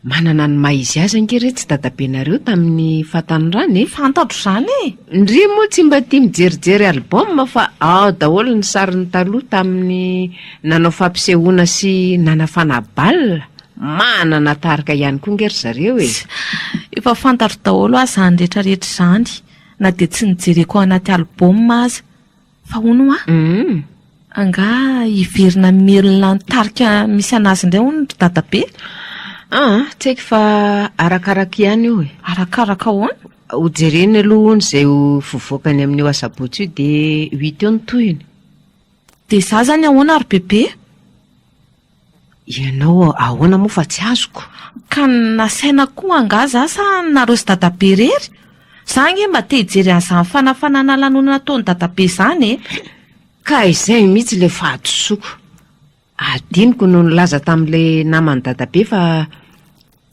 S6: manana ny maha izy azy ange re tsy dadabenareo tamin'ny fahatanorany e!
S5: Fantatro izany e!
S6: Ndry moa tsy mba tia mijerijery album fa ao daholo ny sariny taloha tamin'ny nanao fampisehoana sy nanafana bal. Manana tarika ihany koa nge ry zareo e!
S5: Efa fantatro daholo aho izany rehetra rehetra izany na dia tsy nijereko ao anaty album aza. Fa hono hoa? Angaha hiverina hamelona ny tarika misy an'azy indray hono ry dadabe?
S6: Aa, tsy haiko fa arakaraka ihany io e!
S5: Arakaraka ahoana?
S6: Hojerena aloha hono izay ho fivoakany amin'io asabotsy io dia ho hita eo ny tohiny.
S5: Dia izaho izany ahoana ry bebe?
S6: Ianao ahoana moa fa tsy azoko?
S5: Ka nasaina koa angaha za sa nareo sy dadabe irery? Za ange mba te hijery an'izany fanafanana lanonana ataon'i dadabe izany e!
S6: Ka izay mihitsy ilay fahadisoako. Adinoko no nilaza tamin'ilay naman'i dadabe fa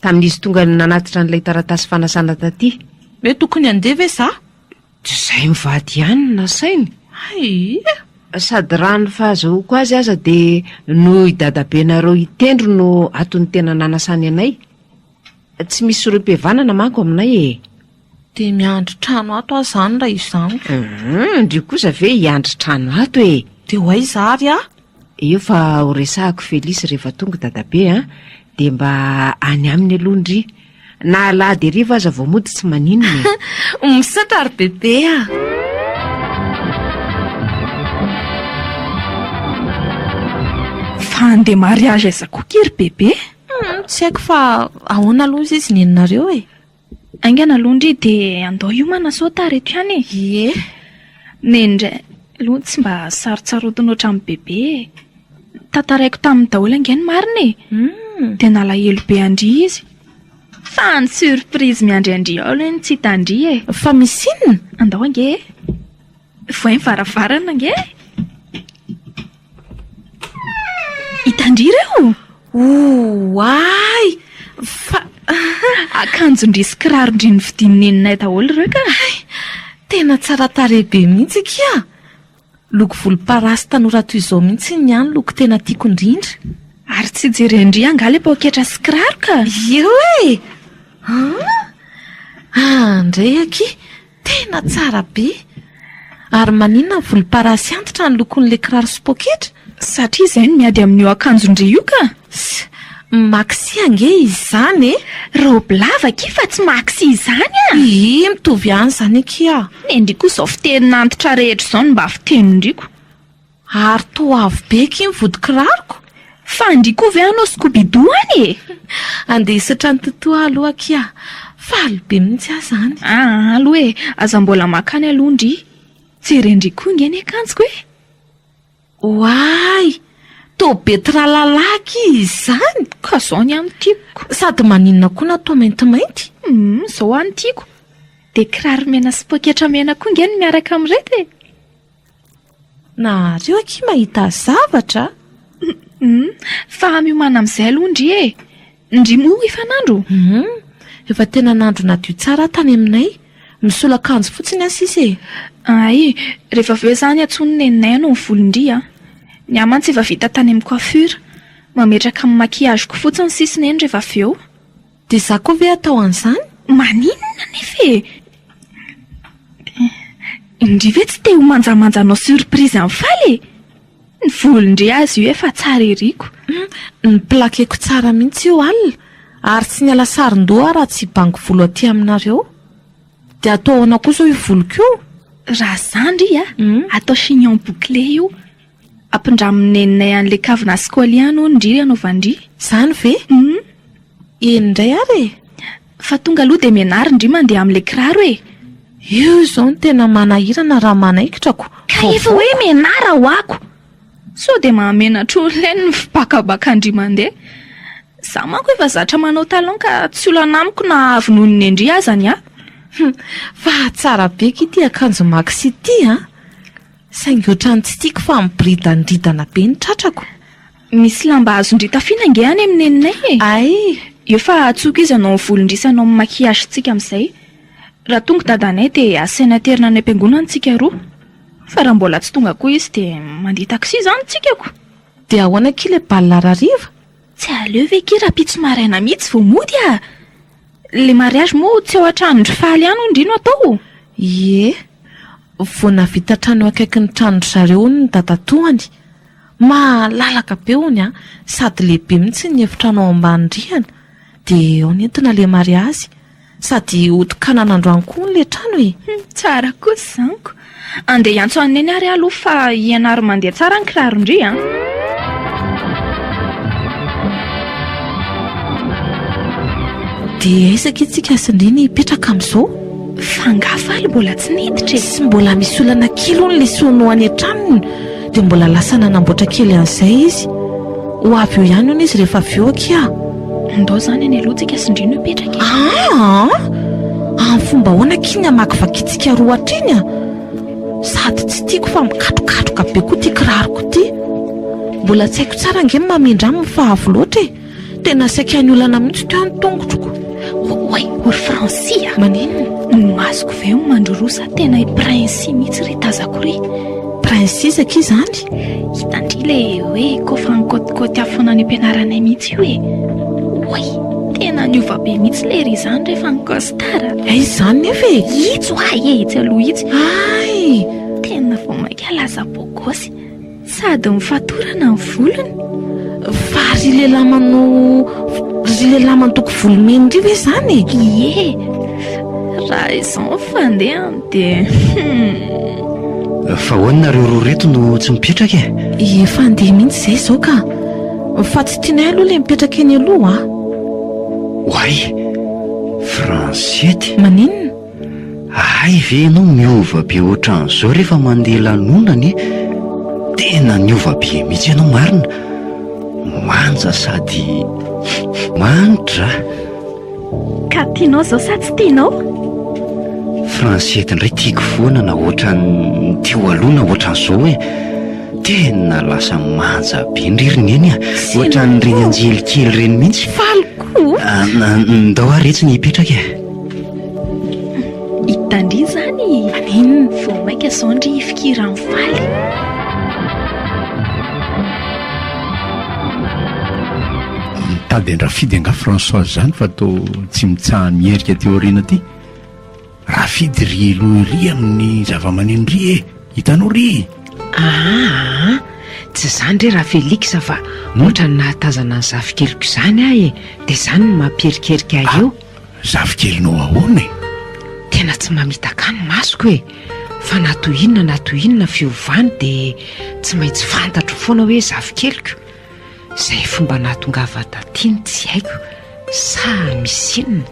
S6: tamin'izy tonga nanatitra an'ilay taratasy fanasana taty.
S5: Hoe tokony handeha ve za?
S6: Tsy izay mivady ihany no nasainy.
S5: Hay!
S6: Sady raha ny fahazahoako azy aza dia noho i dadabenareo hitendry no antony tena nanasany anay. Tsy misy rohim-pihavanana manko aminay e!
S5: Dia miandry trano ato aho izany raha izany.
S6: Hum, ndry kosa ve hiandry trano ato e!
S5: Dia ho aiza ary aho?
S6: Eo fa ho resahako Felice rehefa tonga dadabe a, dia mba any aminy aloha ndry. Na alahady hariva aza vao mody tsy maninona
S5: e. Misaotra ry bebe a!
S7: Fa handeha mariage aiza koa ki ry bebe?
S5: Hum, tsy haiko fa ahoana aloha izy izy neninareo e?
S7: Haingana aloha ndry dia andao hiomana sao tara eto ihany e.
S5: Ie.
S7: Neny indray aloha tsy mba sarotsarotiny ohatran'i bebe e. Tantaraiko taminy daholo ange ny marina e. Dia nalahelo be an-dry izy. Fa ny surprise miandry an-dry ao aloha no tsy hitan-dry e.
S5: Fa misy inona?
S7: Andao ange e. Vohay ny varavarana ange e. Hitan-dry ireo?
S5: Oay! Fa
S7: Akanjon-dry sy kiraron-dry novidian'i neninay daholo ireo ka.
S5: Hay! Tena tsara tarehy be mihitsy akia! Loko volomparasy tanora toy izao mihitsy ny ahy no loko tena tiako indrindra.
S7: Ary tsy jeren-dry angaha ilay paoketra sy kiraro ka?
S5: Io e! An! Andray akia! Tena tsara be! Ary maninona ny volomparasy antitra ny lokon'ilay kiraro sy poketra?
S7: Satria izay no miady amin'io akanjon-dry io ka!
S5: Ss, maxi ange izany e!
S7: Raoby lava akia fa tsy maxi izany a!
S5: Ii, mitovy ihany izany akia!
S7: Nendry koa izao fitenin'antitra rehetra izao no mba fitenin-driko.
S5: Ary toa avo be akia ny vodikiraroko?
S7: Fa ndry koa ve hanao Scooby-Doo any e?
S5: Andeha hisaotra an'i Toto aho aloha akia. Faly be mihitsy aho izany.
S7: Aa aloha e, aza mbola makany aloha ndry. Jeren-dry koa nge ny akanjoko e!
S5: Oay! Toa be tralala akia izany!
S7: Ka izao ny ahy no tiako.
S5: Sady maninona koa na toa maintimainty?
S7: Humm, izao aho no tiako. Dia kiraro mena sy poketra mena koa nge no miaraka amin'ireto e!
S5: Nareo akia mahita zavatra a!
S7: Humm, fa miomàna amin'izay aloha ndry e! Ndry moa efa nandro?
S5: Humm, efa tena nandro nadio tsara aho tany aminay. Misolo akanjo fotsiny aho sisa e!
S7: Hay, rehefa avy eo izany antsoin'i neninay hanao ny volon-dry a! Ny ahy mantsy efa vita tany amin'ny coiffure. Mametraka ny maquillage-ko fotsiny sisa neny rehefa avy eo.
S5: Dia izaho koa ve atao an'izany?
S7: Maninona anefa e? Ndry ve tsy te ho manjamanja hanao surprise an'i Faly e? Ny volon-dry aza io efa tsara eriko.
S5: Ny plaquer-ko tsara mihitsy io alina ary tsy niala saron-doha aho raha tsy hibango volo aty aminareo. Dia atao ahoana koa izao io voloko io?
S7: Raha za ndry a, atao chignon bouclé io. Ampindramin'i neninay an'ilay kavina sy collier any hono ndry anaovan-dry.
S5: Izany ve?
S7: Hum.
S5: Eny indray ary e!
S7: Fa tonga aloha dia mianara ndry mandeha amin'ilay kiraro e!
S5: Io izao no tena manahirana raha manaikitra ko.
S7: Ka efa hoe mianara ho'ako! Sao dia mahamenatra olona eny ny fibakabakan-dry mandeha. Za manko efa zatra manao talon ka tsy olana amiko na avy noho ny nendry aza ny ahy.
S5: Fa tsara be ky ity akanjo maxi ity an! Saingy ohatran'ny tsy tiako fa miboridandridana be ny tratrako.
S7: Misy lamba azon-dry tafiana ange any amin'ny neninay e!
S5: Ay!
S7: Eo fa antsoiko izy hanao ny volon-dry sy hanao ny maquillage-ntsika amin'izay. Raha tonga dadanay dia asainy aterina any am-piangonana tsika roa. Fa raha mbola tsy tonga koa izy dia mandeha taxi izany tsika ko!
S5: Dia ahoana akia ilay bal rahariva?
S7: Tsy aleo ve akia rahampitso maraina mihitsy vao mody ah! Le mariage moa tsy ao an-tranon-dry Faly ihany hono ndry no atao?
S5: Ie. Vao nahavita trano eo akaikin'ny tranon-dry zareo hono ny dadatoany. Malalaka be hono an, sady lehibe mihitsy ny efitrano ao ambany rihana. Dia ao nentina ilay mariazy. Sady hotokanana androany koa hono ilay trano e!
S7: Hum, tsara kosa izany ko. Andeha hiantso an'i Neny ary aho aloha fa ianaro mandeha tsara ny kiraron-dry an!
S5: Dia aiza akia tsika sy ndry ny hipetraka amin'izao?
S7: Fa angaha faly mbola tsy niditra e?
S5: Tsy mbola misy olana kely hono ilay sono any an-tranony dia mbola lasa nanamboatra kely an'izay izy. Ho avy eo ihany hono izy rehefa avy eo akia.
S7: Andao izany any aloha tsika sy ndry no hipetraka e.
S5: Aa! Amin'ny fomba ahoana akia ny hamakivakintsika roa hatreny a? Sady tsy tiako fa mikatrokatroka be koa ity kiraroko ity. Mbola tsy haiko tsara ange ny mamindra aminy fa avo loatra e. Tena saika niolana mihitsy teo ny tongotroko.
S7: Oay, ory Francia a!
S5: Maninona?
S7: Ny masoko ve io mandroroa sa tena i Prince mihitsy ry tazako ry?
S5: Prince iza akia izany?
S7: Hitan-dry ilay hoe kôfa nikôtikôty aho foana any am-pianaranay mihitsy io e! Oay, tena niova be mihitsy lery izany rehefa ni-costard.
S5: Aiza izany nefa e?
S7: Itsy hoa e, itsy aloha itsy.
S5: Hay!
S7: Tena vao mainka lasa bôgôsy. Sady mifatorana ny volony.
S5: Fa ry lehilahy manao ry lehilahy mandoko volo mena ry ve izany
S7: e? Ie, raha izao ny fandehany dia hum.
S4: Fa ahoana nareo roa ireto no tsy mipetraka
S5: e? Efa handeha mihitsy izay izao ka. Fa tsy tianay aloha ilay mipetraka eny aloha a.
S4: Oay! Francette!
S5: Maninona?
S4: Hay ve ianao miova be ohatran'izao rehefa mandeha lanonana e! Tena niova be mihitsy ianao marina! Manja sady manitra a!
S7: Ka tianao izao sa tsy tianao?
S4: Francette indray tiako foana na ohatran'ny teo aloha na ohatran'izao e! Tena lasa manja be ndry ry Neny a! Ohatran'ireny anjely kely ireny mihitsy.
S5: Faly koa!
S4: Ndao ary etsy ny hipetraka e!
S7: Hitan-dry izany?
S5: Maninona?
S7: Vao mainka izao ndry hifikira amin'ny faly.
S1: Mitady an-dRafidy angaha Françoise izany fa toa tsy mitsaha-miherika aty aoriana aty. Rafidy ry aloha ery amin'ny zavamaneno ry e! Hitanao ry?
S6: Aa, tsy izany re Rafelix fa ohatran'ny nahatazana ny zafikeliko izany aho e! Dia izany no mampierikerika ahy eo.
S1: Zafikelinao ahoana e?
S6: Tena tsy mamitaka ahy ny masoko e! Fa na toy inona na toy inona fiovany dia tsy maintsy fantatro foana hoe zafikeliko. Izay fomba nahatongava taty no tsy haiko, sa misy inona?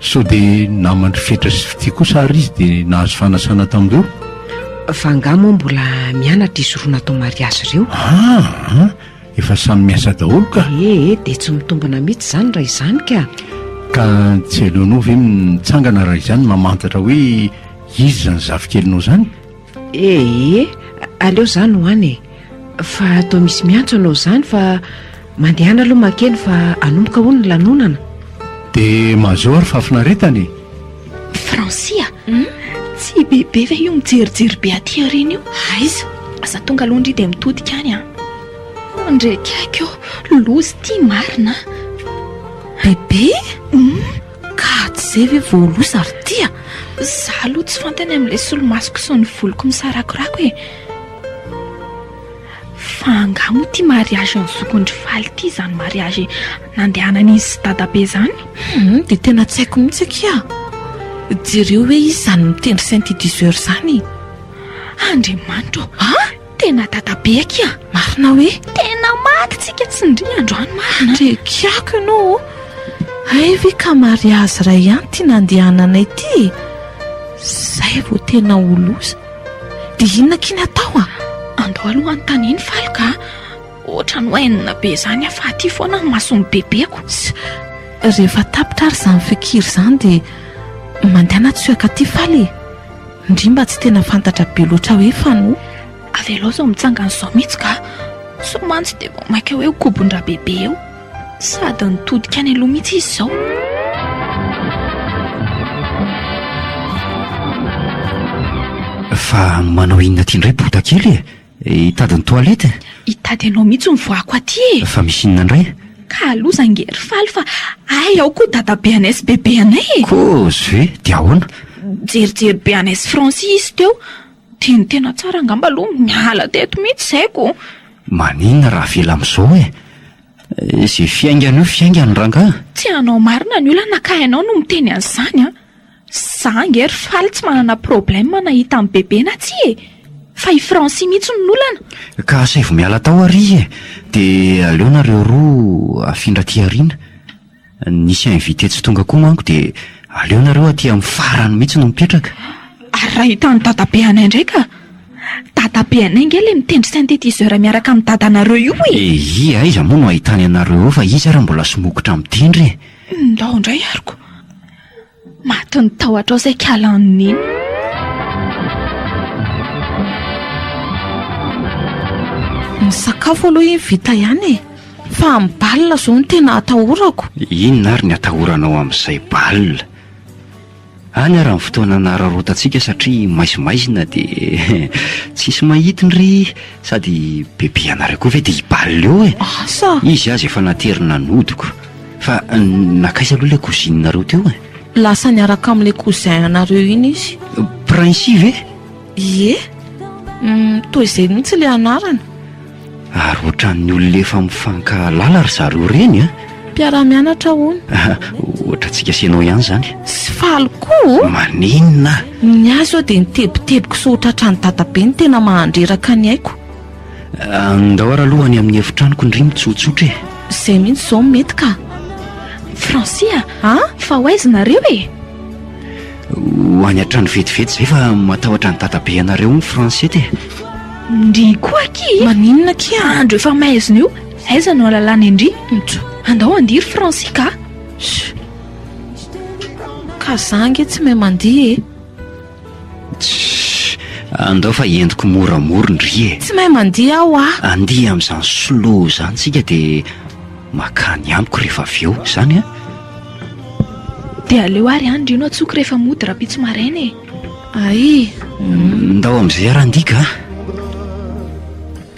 S1: Sao dia naman-dry Fetra sy Fitia kosa ary izy dia nahazo fanasana tamin'ireo?
S6: Fa angaha moa mbola mianatra izy roa natao mariazy ireo?
S1: Aa! Efa samy miasa daholo ka!
S6: Ee, dia tsy mitombina mihitsy izany raha izany ka!
S1: Ka tsy aleonao ve mitsangana raha izany mamantatra hoe iza izany zafikelinao izany?
S6: Ee, aleo za no any e! Fa toa misy miantso anao izany fa mandehana aloha makeny fa hanomboka hono ny lanonana.
S1: Dia mahazoa ary fahafinaretana e!
S7: Francia a! Tsy i Bebe ve io mijerijery be aty aoriana io?
S5: Aiza?
S7: Aza tonga aloha ndry dia mitodika any an! Ndry akaiky ô! Loza ity marina a!
S5: Bebe? Ka tsy izay ve vao loza ry ty a!
S7: Za aloha tsy fantany amin'ilay solomasoko sy ny voloko misarakorako e! Fa angaha moa ity mariage n'ny zokin-dry Faly ity izany mariage nandehanan'izy sy dadabe izany?
S5: Hum, dia tena tsy haiko mihitsy akia! Jereo hoe iza izany mitendry synthétiseur izany e!
S7: Andriamanitra ô!
S5: Ah!
S7: Tena dadabe akia!
S5: Marina hoe?
S7: Tena maty tsika tsy ndry androany marina.
S5: Andrekiako ianao ô! Hay ve ka mariazy iray ihany ity nandehananay ity e! Zay vao tena ho loza. Dia inona akia ny atao a?
S7: Andao aloha anontaniany Faly ka! Ohatran'ny ho hainina be izany aho fa aty foana ny mason'ny bebeko.
S5: Rehefa tapitra ary izany fikiry izany dia mandehana tsoaka aty Faly e! Ndry mba tsy tena fantatra be loatra hoe fano.
S7: Avelao izao mitsangana izao mihitsy ka! Sao mantsy dia vao mainka hoe ho kobon-dRabebe eo. Sady nitodika any aloha mihitsy izy izao.
S4: Fa manao inona aty indray bota kely e? Hitady ny toilette?
S7: Hitady anao mihitsy ny voako aty e!
S4: Fa misy inona indray?
S7: Ka loza ange ry Faly fa hay ao koa dadabe anay sy bebe anay e!
S4: Kozy ve? Dia ahoana?
S7: Nijerijery be anay sy Francis izy teo. Dia ny tena tsara angamba aloha miala teto mihitsy izay ko!
S4: Maninona raha avela amin'izao e? Izay fiaingana eo fiaingana rangaha.
S7: Tsy anao marina ny olana ka ianao no miteny an'izany an! Za ange ry Faly tsy manana problème na hita amin'i Bebe na tsia e! Fa i Francis mihitsy no olana.
S4: Ka asaivo miala tao ary izy e! Dia aleo nareo roa afindra aty aoriana. Nisy invité tsy tonga koa manko dia aleo nareo aty amin'ny farany mihitsy no mipetraka.
S7: Ary raha hitan'i dadabe anay indray ka! Dadabe anay ange ilay mitendry synthétiseur miaraka amin'i dadanareo io e!
S4: Eii aiza moa no ahitany anareo eo fa izy ary mbola somokotra mitendry e!
S7: Ndao indray ary ko! Matin'ny tahotra ao saika halan'i Neny.
S5: Ny sakafo aloha iny vita ihany e! Fa amin'ny bal izao no tena atahorako.
S4: Inona ary ny atahoranao amin'izay bal? Any ary ny fotoana anararaotantsika satria maizimaizina dia tsisy mahita ndry sady bebe anareo koa ve dia hi-bal eo e!
S5: Asa!
S4: Izy aza efa naterina nodiko. Fa nankaiza aloha ilay cousine-nareo teo e?
S5: Lasa niaraka amin'ilay cousin anareo iny izy.
S4: Prince ve?
S5: Ie, toa izay mihitsy ilay anarana.
S4: Ary ohatran'ny olona efa mifankahalala ry zareo ireny an!
S5: Mpiara-mianatra hono.
S4: Ohatrantsika sy ianao ihany izany.
S5: Sy faly koa!
S4: Maninona?
S5: Ny ahy izao dia ny tebitebiko sy ho tratran'i dadabe no tena mahandreraka ny aiko.
S4: Andao ary aloha any amin'ny efitranoko ndry mitsotsotra e!
S5: Izay mihitsy izao no mety ka!
S7: Francia
S5: a!
S7: Ah? Fa ho aiza nareo e?
S4: Ho any an-trano vetivety izay fa matahotra ny dadabe anareo hono Francette e!
S7: Ndry koa akia!
S5: Maninona akia?
S7: Andro efa maizina io, aiza no ahalalana an-dry? Andao handihy ry Francia ka!
S5: Ka za ange tsy mahay mandihy e!
S4: Tssy, andao fa entiko moramora ndry e!
S5: Tsy mahay mandihy aho ah!
S4: Andeha amin'izany slow izany tsika dia makany amiko rehefa avy eo, izany an?
S7: Dia aleo ary any ndry no antsoiko rehefa mody rahampitso maraina e!
S5: Ay!
S4: Ndao amin'izay ary andihy ka!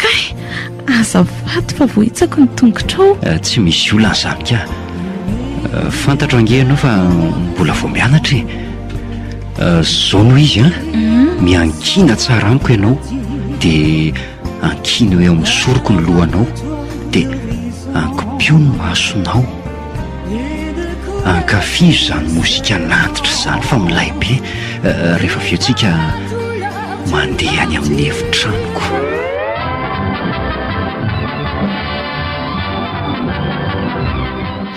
S5: Kay! Azafady fa voahitsako ny tongotrao.
S4: Tsy misy olana izany ka! Fantatro ange ianao fa mbola vao mianatra e! Zao no izy an, miankina tsara amiko ianao, dia ankino eo amin'ny soroko ny lohanao, dia ankipio ny masonao. Ankafizo izany mozika nantitra izany fa milay be rehefa avy eo tsika mandeha any amin'ny efitranoko.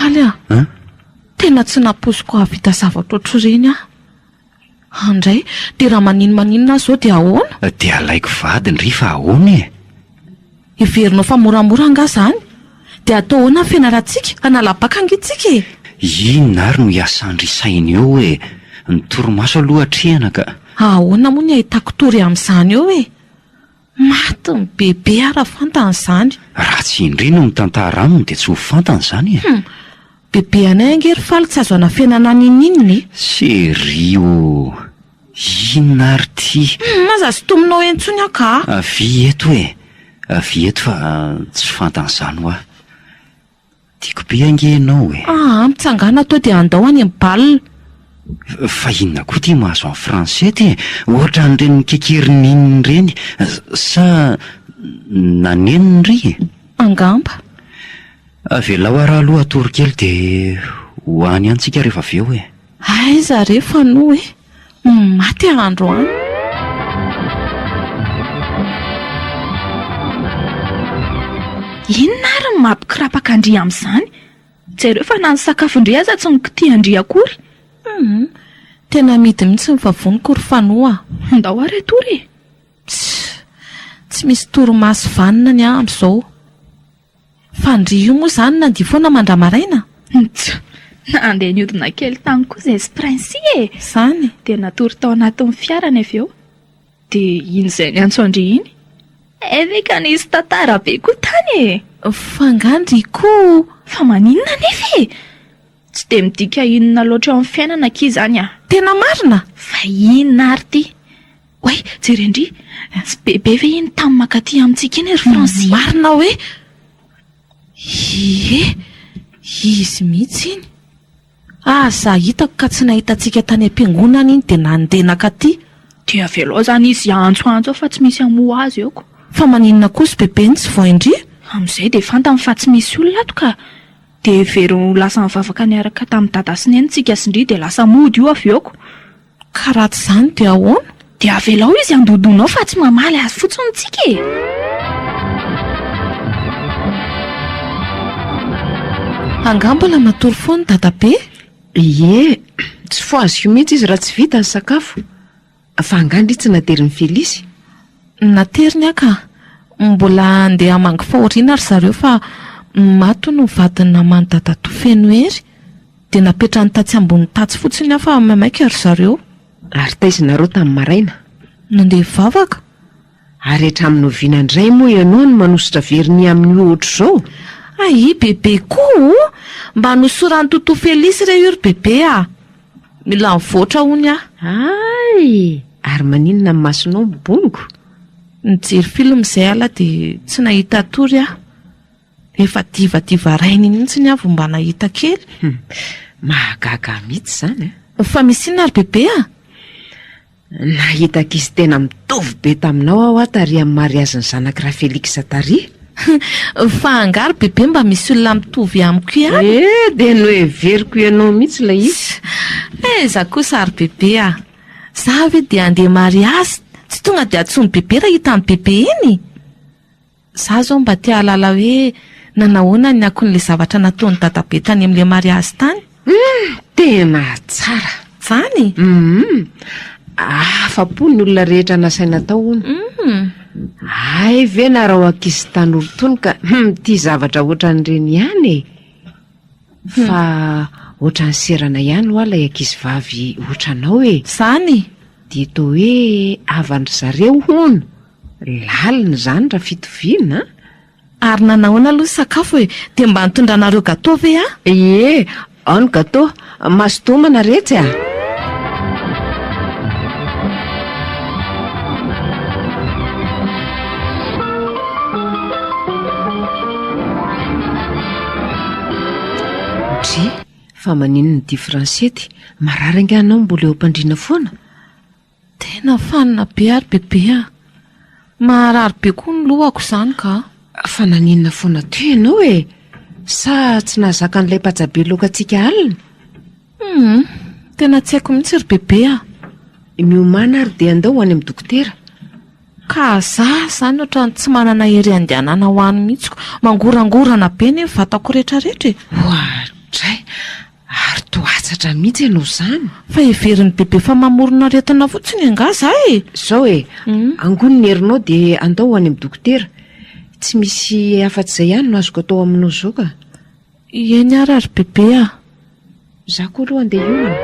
S5: Faly a! Tena tsy nampoiziko hahavita zavatra ohatr'ireny aho. Andray, dia raha maninomaninona aho izao dia ahoana?
S4: Dia alaiko vady ndry fa ahoana e?
S5: Heverinao fa moramora angaha izany? Dia atao ahoana ny fianarantsika? Hanala baka ange tsika e!
S4: Inona ary no hiasan-dry saina eo e? Ny torimaso aloha atrehina ka.
S5: Ahoana moa ny ahitako tory amin'izany eo e? Maty ny bebe aho raha fantany izany.
S4: Raha tsy indry no mitantara aminy dia tsy ho fantany izany e!
S5: Hum! Bebe anay ange ry Faly tsy azo anafenana n'inon'inona e!
S4: Chérie ô! Inona ary ity?
S5: Hum! Aza sintominao eny intsony aho ka!
S4: Avia eto e! Avia eto fa tsy fantany izany hoa. Tiako be ange ianao e!
S5: Aa, mitsangàna teo dia andao any amin'ny bal.
S4: Fa inona koa ity mahazo an'i Francette e? Ohatran'ireny mikekerin'inona ireny sa nanenina ry e?
S5: Angamba.
S4: Avelao ara aloha hatory kely dia ho any ihany tsika rehefa avy eo e!
S5: Aiza re Fano e! Maty aho androany.
S7: Inona ary no mampikirapaka an-dry amin'izany? Jereo fa na ny sakafon-dry aza tsy nokitihan-dry akory.
S5: Hum, tena amidy mihitsy ny vavoniko ry Fano a!
S7: Ndao ary hatory e!
S5: Tss, tsy misy torimaso vanona ny ahy amin'izao. Fa ndry io moa izany nandihy foana mandra-maraina?
S7: Tss, nandeha niodina kely tany koa izay sy Princy e!
S5: Izany?
S7: Dia natory tao anatin'ny fiarany avy eo. Dia iny izay niantso an-dry iny. Hay ve ka nisy tantara be koa tany e!
S5: Fa angaha ndry koa?
S7: Fa maninona anefa e? Tsy dia midika inona loatra eo amin'ny fiainana akia izany a!
S5: Tena marina?
S7: Fa inona ary ity? Oay, jereo ndry, tsy bebe ve iny tany mankaty amintsika iny ry Francia?
S5: Marina hoe? Ie, izy mihitsy iny. Aza hitako ka tsy nahita antsika tany am-piangonana iny dia nandeha nankaty.
S7: Dia avelao izany izy hiantsoantso ao fa tsy misy hamoha azy eo ko.
S5: Fa maninona kosa bebe no tsy voaindry?
S7: Amin'izay dia fantany fa tsy misy olona ato ka. Dia hevero ho lasa nivavaka niaraka tamin'i dada sy neny tsika sy ndry dia lasa mody io avy eo ko.
S5: Ka raha tsy izany dia ahoana?
S7: Dia avelao izy handodona ao fa tsy mamaly azy fotsiny tsika e!
S5: Angaha mbola matory foana dadabe?
S6: Ie, tsy fohaziko mihitsy izy raha tsy vita ny sakafo. Fa angaha ndry tsy naterin'i Felisy?
S5: Nateriny aho ka. Mbola handeha hamangy fahoriana ry zareo fa maty hono ny vadin'ny naman'i dadatoa Fenohery. Dia napetrany tatsy ambony tatsy fotsiny aho fa maimaika ry zareo.
S6: Ary taiza nareo tamin'ny maraina?
S5: Nandeha hivavaka.
S6: Ary hatramin'ny oviana indray moa ianao no manosotra vernis amin'io ohatr'izao?
S5: Ay bebe koa o! Mba nosoran'i Toto Felice re io ry bebe a! Mila mivoatra hono aho.
S6: Hay! Ary maninona ny masonao mibongo?
S5: Nijery film izay aho lahy dia tsy nahita tory aho. Efa divadiva rainy mihitsy aho vao mba nahita kely.
S6: Hum! Mahagaga ahy mihitsy izany
S5: a! Fa misy inona ry bebe a?
S6: Nahita ankizy tena mitovy be taminao aho aho tary amin'ny mariazin'ny zanak'i Rafelix tary.
S5: Fa angaha ry bebe mba misy olona mitovy amiko ihany?
S6: Eh, dia noheveriko ianao mihitsy ilay izy.
S5: Aiza kosa ry bebe a! Za ve dia handeha mariazy tsy tonga dia antsoin'i bebe raha hitan'i bebe eny? Za zao mba te hahalala hoe nanahoana ny akon'ilay zavatra nataon'i dadabe tany amin'ilay mariazy tany.
S6: Humm! Tena tsara!
S5: Zany?
S6: Humm! Afa-po ny olona rehetra nasaina tao hono.
S5: Humm!
S6: Hay ve narao ankizy tanora itony ka tia zavatra ohatran'ireny ihany e! Fa ohatran'ny serana ihany hoa ilay ankizivavy ohatranao e!
S5: Zany?
S6: Dia toa hoe havan-dry zareo hono! Lalina izany raha fitoviana an!
S5: Ary nanahoana aloha ny sakafo e? Dia mba nitondranareo gâteau ve aho?
S6: Ie, ao ny gâteau. Mazotoa homana retsy a! Dry, fa maninona ity Fransety? Marary angaha anao mbola eo am-pandriana foana?
S5: Tena fanina be ary bebe a! Maharary be koa ny lohako izany ka!
S6: Fa naninona foana teo ianao e? Sa tsy nahazaka an'ilay patsabe loakantsika alina?
S5: Humm, tena tsy haiko mihitsy ry bebe a!
S6: Miomàna ary dia andao ho any amin'ny dokotera.
S5: Ka za izany ohatran'ny tsy manana hery handehanana ho any mihitsy ko! Mangorangorana be anie ny vatako rehetrarehetra e!
S6: Oadray! Ary toa hatsatra mihitsy ianao izany.
S5: Fa heverin'i bebe fa mamorona aretina fotsiny angaha za e!
S6: Izao e, angony ny herinao dia andao ho any amin'ny dokotera. Tsy misy afa-tsy izay ihany no azoko atao aminao izao ka.
S5: Eny ary ry bebe a!
S6: Za koa aloha andeha hiomana.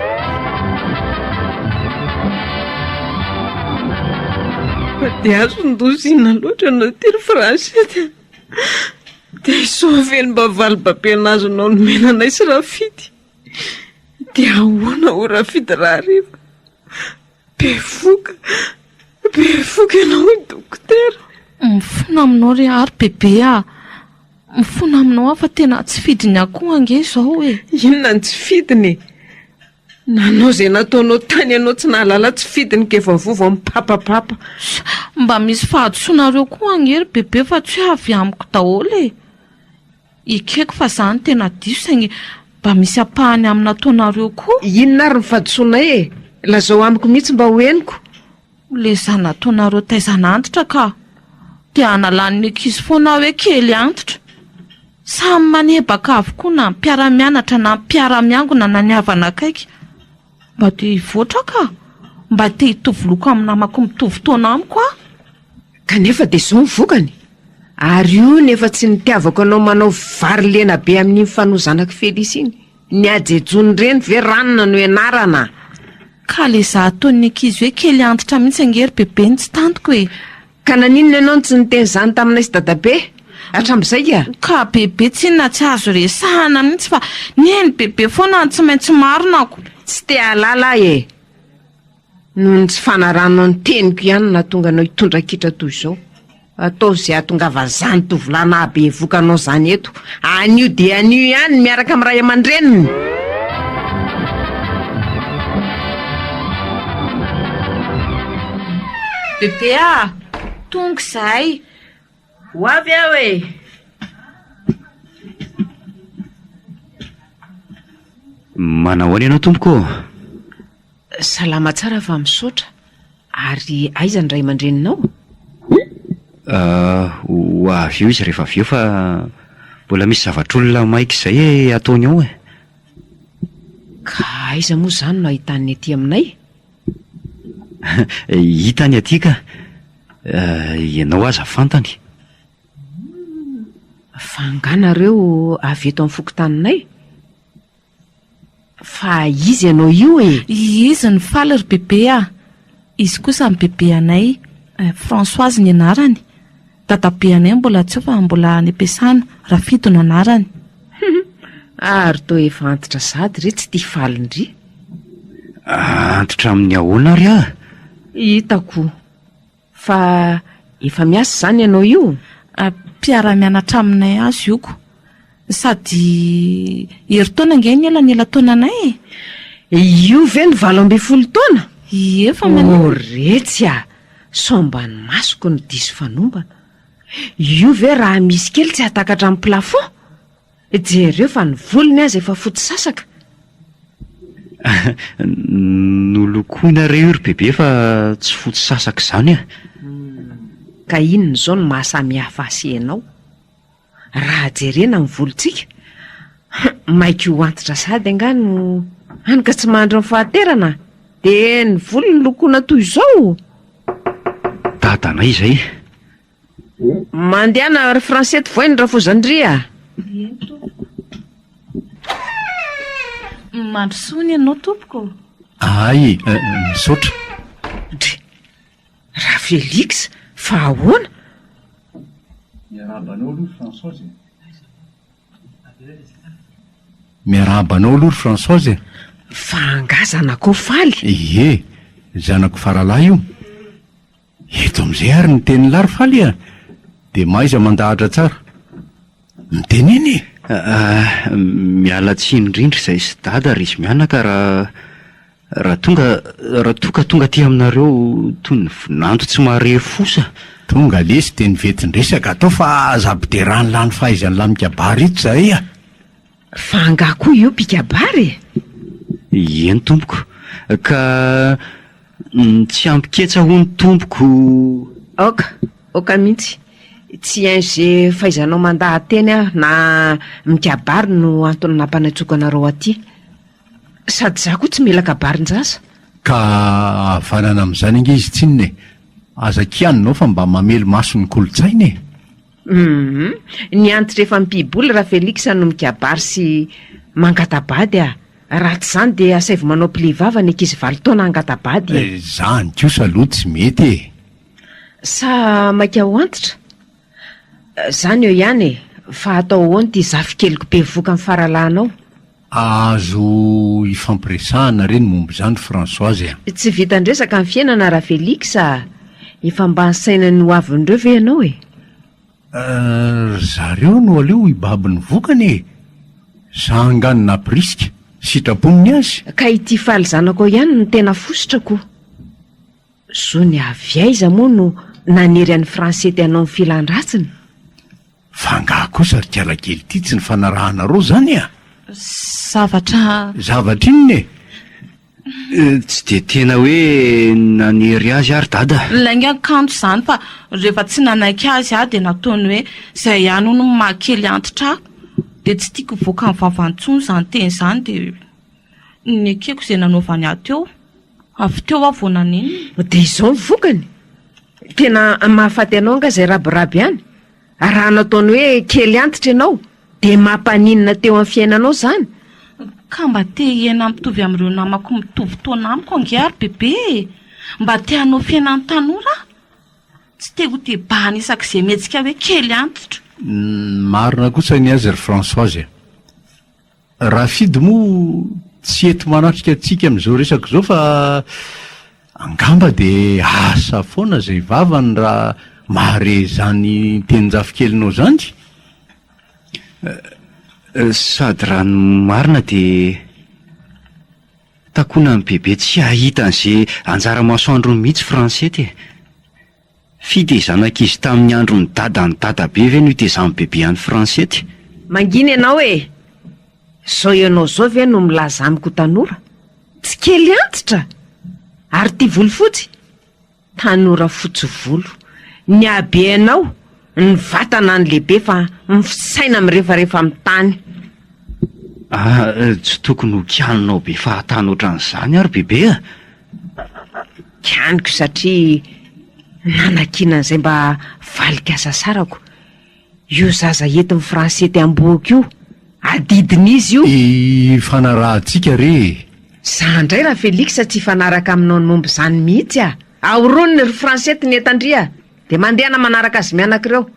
S8: Fa dia azon-doziana loatra ianao ity ry Fransety a! Dia soa ve ny mba valim-babena azonao nomena anay sy Rafidy? Dia ahoana ho Rafidy rahariva? Bevoka, bevoka ianao hoy dokotera.
S5: Mifona aminao re aho ry bebe a! Mifona aminao aho fa tena tsy fidiny akoho ange izao e!
S8: Inona no tsy fidiny e? Nanao izay nataonao tany ianao tsy nahalala tsy fidiny ka efa voa vao mipapapapa.
S5: Mba misy fahadisoanareo koa ange ry bebe fa tsy hoe avy amiko daholo e! Ekeko fa za no tena diso saingy mba misy ampahany amin'ny nataonareo koa.
S8: Inona ary ny fahadisoanay e? Lazao amiko mihitsy mba ho henoko.
S5: Le za nataonareo taizana antitra ka! Dia analan'ny ankizy foana aho hoe kely antitra. Samy manebaka avokoa na ny mpiara-mianatra na ny mpiara-miangona na ny havana akaiky. Mba te hivoatra aho ka! Mba te hitovy loko amin'ny namako mitovy taona amiko aho.
S6: Kanefa dia izao ny vokany. Ary io no efa tsy nitiavako anao manao vary lena be amin'iny fanoa zanak'i Felisy iny. Ny hajejoan'ireny ve ranona no ianarana?
S5: Ka le za ataon'ny ankizy hoe kely antitra mihitsy ange ry bebe no tsy tantiko e!
S6: Ka naninona ianao no tsy niteny izany taminay sy dadabe hatramin'izay a?
S5: Ka bebe tsinona tsy azo resahana mihitsy fa neny bebe foana no tsy maintsy marina ko!
S6: Tsy te hahalala aho e! Noho ny tsy fanarahanao ny teniko ihany no nahatonga anao hitondra kitra toy izao. Ataovy izay hahatongavan'izany tovolahy nahabevoka anao izany eto. Anio dia anio ihany miaraka amin'ny ray aman-dreniny.
S5: Bebe a! Tonga izahay.
S6: Ho avy aho e!
S4: Manahoana ianao tompoko ô?
S6: Salama tsara fa misaotra. Ary aiza ny ray aman-dreninao?
S4: Ho avy eo izy rehefa avy eo fa mbola misy zavatr'olona maika izay ataony ao e.
S6: Ka aiza moa izany no ahitany ny aty aminay?
S4: Hitany aty ka. Ianao aza fantany.
S6: Fa angaha nareo avy eto amin'ny fokontaninay? Fa iza ianao io e?
S5: Izy no faly ry bebe a! Izy kosa ny bebe anay, Françoise ny anarany. Dadabe anay mbola tsy eo fa mbola any am-piasana, Rafidy no anarany.
S6: Hum! Ary toa efa antitra sahady re tsy tia faly ndry.
S4: Antitra amin'ny ahoana ary aho?
S6: Hitako. Fa efa miasa izany ianao io?
S5: Mpiara-mianatra aminay azy io ko. Sady herintaona ange ny elanelan-taonanay e!
S6: Io ve no 18 taona?
S5: Ie fa maninona?
S6: O retsy a! Sao mba ny masoko no diso fanombana. Io ve raha misy kely tsy hahatakatra ny plafond? Jereo fa ny volony aza efa fotsy sasaka.
S4: Nolokoina re io ry bebe fa tsy fotsy sasaka izany a!
S6: Ka inona izao no maha samy hafa ahy sy ianao? Raha jerena ny volontsika, maika ho antitra sahady angaha no hany ka tsy mahandry ny fahaterana? Dia ny volony lokoina toy izao?
S4: Dadanay izay.
S6: Mandehana ry Francette voay ny rafozan-dry a!
S5: Eny tompoko. Mandrosoa ny anao tompoko.
S1: Ay, misaotra.
S6: Dry, Rafelix, fa ahoana?
S1: Miarahaba anao aloha ry Françoise e. Miarahaba anao aloha ry Françoise e.
S6: Fa angaha zanakao faly?
S1: Ie, zanako faralahy io. Eto amin'izay ary ny tenin'lah ry Faly a! Dia mahaiza mandahatra tsara. Mitenena e!
S4: Ah, miala tsiny indrindra izay sy Dada ry izy mianaka raha raha tonga raha toa ka tonga aty aminareo toy ny vinanto tsy mahare fosa.
S1: Tonga lesy dia ny ventin-dresaka atao fa aza ampideran'lah ny fahaizan'lah mikabary eto izahay a!
S6: Fa angaha koa io mpikabary e?
S4: Eny tompoko, ka ny tsy ampy ketsa hono tompoko.
S6: Aoka, aoka mihitsy. Tsy hain'ze fahaizanao mandaha-teny aho na mikabary no antony nampanantsoiko anareo aty. Sady za koa tsy mila kabarin-jaza.
S1: Ka havanana amin'izany ange izy tsinona e! Aza kianinao fa mba mamelo-maso ny kolontsaina e!
S6: Humm, ny antitra efa mipi-bola raha Felix no mikabary sy mangata-bady ah! Raha tsy izany dia asaivo manao pli-vava ny ankizy valo taona hangata-bady e!
S1: Izany kosa aloha tsy mety e!
S6: Sa maika ho antitra? Zany eo ihany e! Fa atao ahoana ity zafikeliko bevohoka amin'ny faralahinao?
S1: Azo ifampiresahana re ny momba izany Françoise a!
S6: Tsy vitan-dresaka ny fiainana Rafelix a! Efa mba nisaina ny ho avin'ireo ve ianao e?
S1: Ry zareo no aleo hibaby ny vokany e! Za angaha no nampirisika? Sitrapony ny azy?
S6: Ka ity faly zanakao ihany no tena fositra ko! Zony avy aiza moa no nanery an'i Francette hanao ny filan-dratsiny?
S1: Fa angaha kosa ry kialakely ity tsy nifanarahanareo zany a?
S5: Zavatra.
S1: Zavatra inona e?
S4: Tsy dia tena hoe nanery azy ary dada.
S5: Lainga kanto izany fa rehefa tsy nanaiky azy aho dia nataony hoe izay ihany hono no maha kely antitra ahy. Dia tsy tiako hivoaka ny vavany intsony izany teny izany dia nekeko izay nanaovany ahy teo. Avy teo aho vao nanenina.
S6: Dia izao ny vokany? Tena mahafaty anao angaha izay rabiraby any? Raha nataony hoe kely antitra ianao dia mampaninona teo amin'ny fiainanao izany?
S5: Ka mba te hiaina mitovy amin'ireo namako mitovy taona amiko ange aho ry bebe e! Mba te hanao fiainan'ny tanora aho! Tsy te ho tebahana isak'izay mihetsika hoe kely antitra.
S1: Marina kosa ny azy ry Françoise a! Rafidy moa tsy eto manatrika antsika amin'izao resaka izao fa angamba dia asa foana izay vavany raha mahare izany tenin-jafikelinao izany.
S4: Sady raha ny marina dia takonan'i Bebe tsy hahita an'izay anjara masoandrony mihitsy Francette e! Fitezan'ankizy tamin'ny andron'i dadan'i dadabe ve no itezan'i bebe an'i Francette?
S6: Mangina ianao e! Zao ianao zao ve no milaza amiko ho tanora? Tsy kely antitra! Ary ity volo fotsy? Tanora fotsy volo. Ny habenao, ny vatana ny lehibe fa ny fisaina mirefarefa amin'ny tany.
S4: Ah, tsy tokony ho kianinao be fahatany ohatran'izany ary bebe a!
S6: Kianiko satria nanakiana an'izay mba valik'asasarako io zaza entin'i Francette ambohoka io. Adidin'izy io.
S1: Ifanarahantsika re e!
S6: Za ndray ra Felix tsy hifanaraka aminao ny momba izany mihitsy a! Ahoroniny ry Francette ny entan-dry a! Dia mandehana manaraka azy mianaka ireo.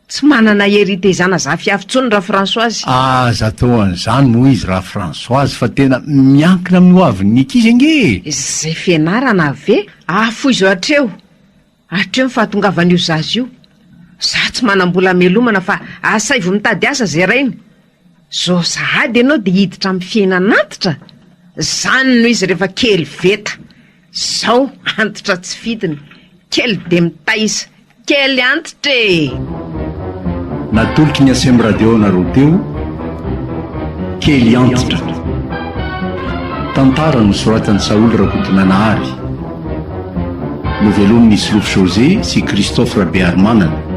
S6: Tsy manana hery hitezana zafiafy intsony ra Françoise.
S1: Aza atao an'izany moa izy ra Françoise fa tena miankina amin'ny hoavin'ny ankizy ange e!
S6: Izay fianarana ve? Afoizo hatreo! Hatreo ny fahatongavan'io zaza io. Za tsy manam-bola hamelomana fa asaivo mitady asa zay rainy. Zao sahady ianao dia hiditra amin'ny fiainan'antitra? Zany no izy rehefa kely veta. Zao antitra tsy fidiny. Kely dia mitaiza. Kely antitra e!
S1: Natolotry ny Aceem Radio anareo teo, Kely antitra. Tantara nosoratan'i Saholy Rakotonanahary. Novelomin'i Solofo José sy Christophe Rabearimanana.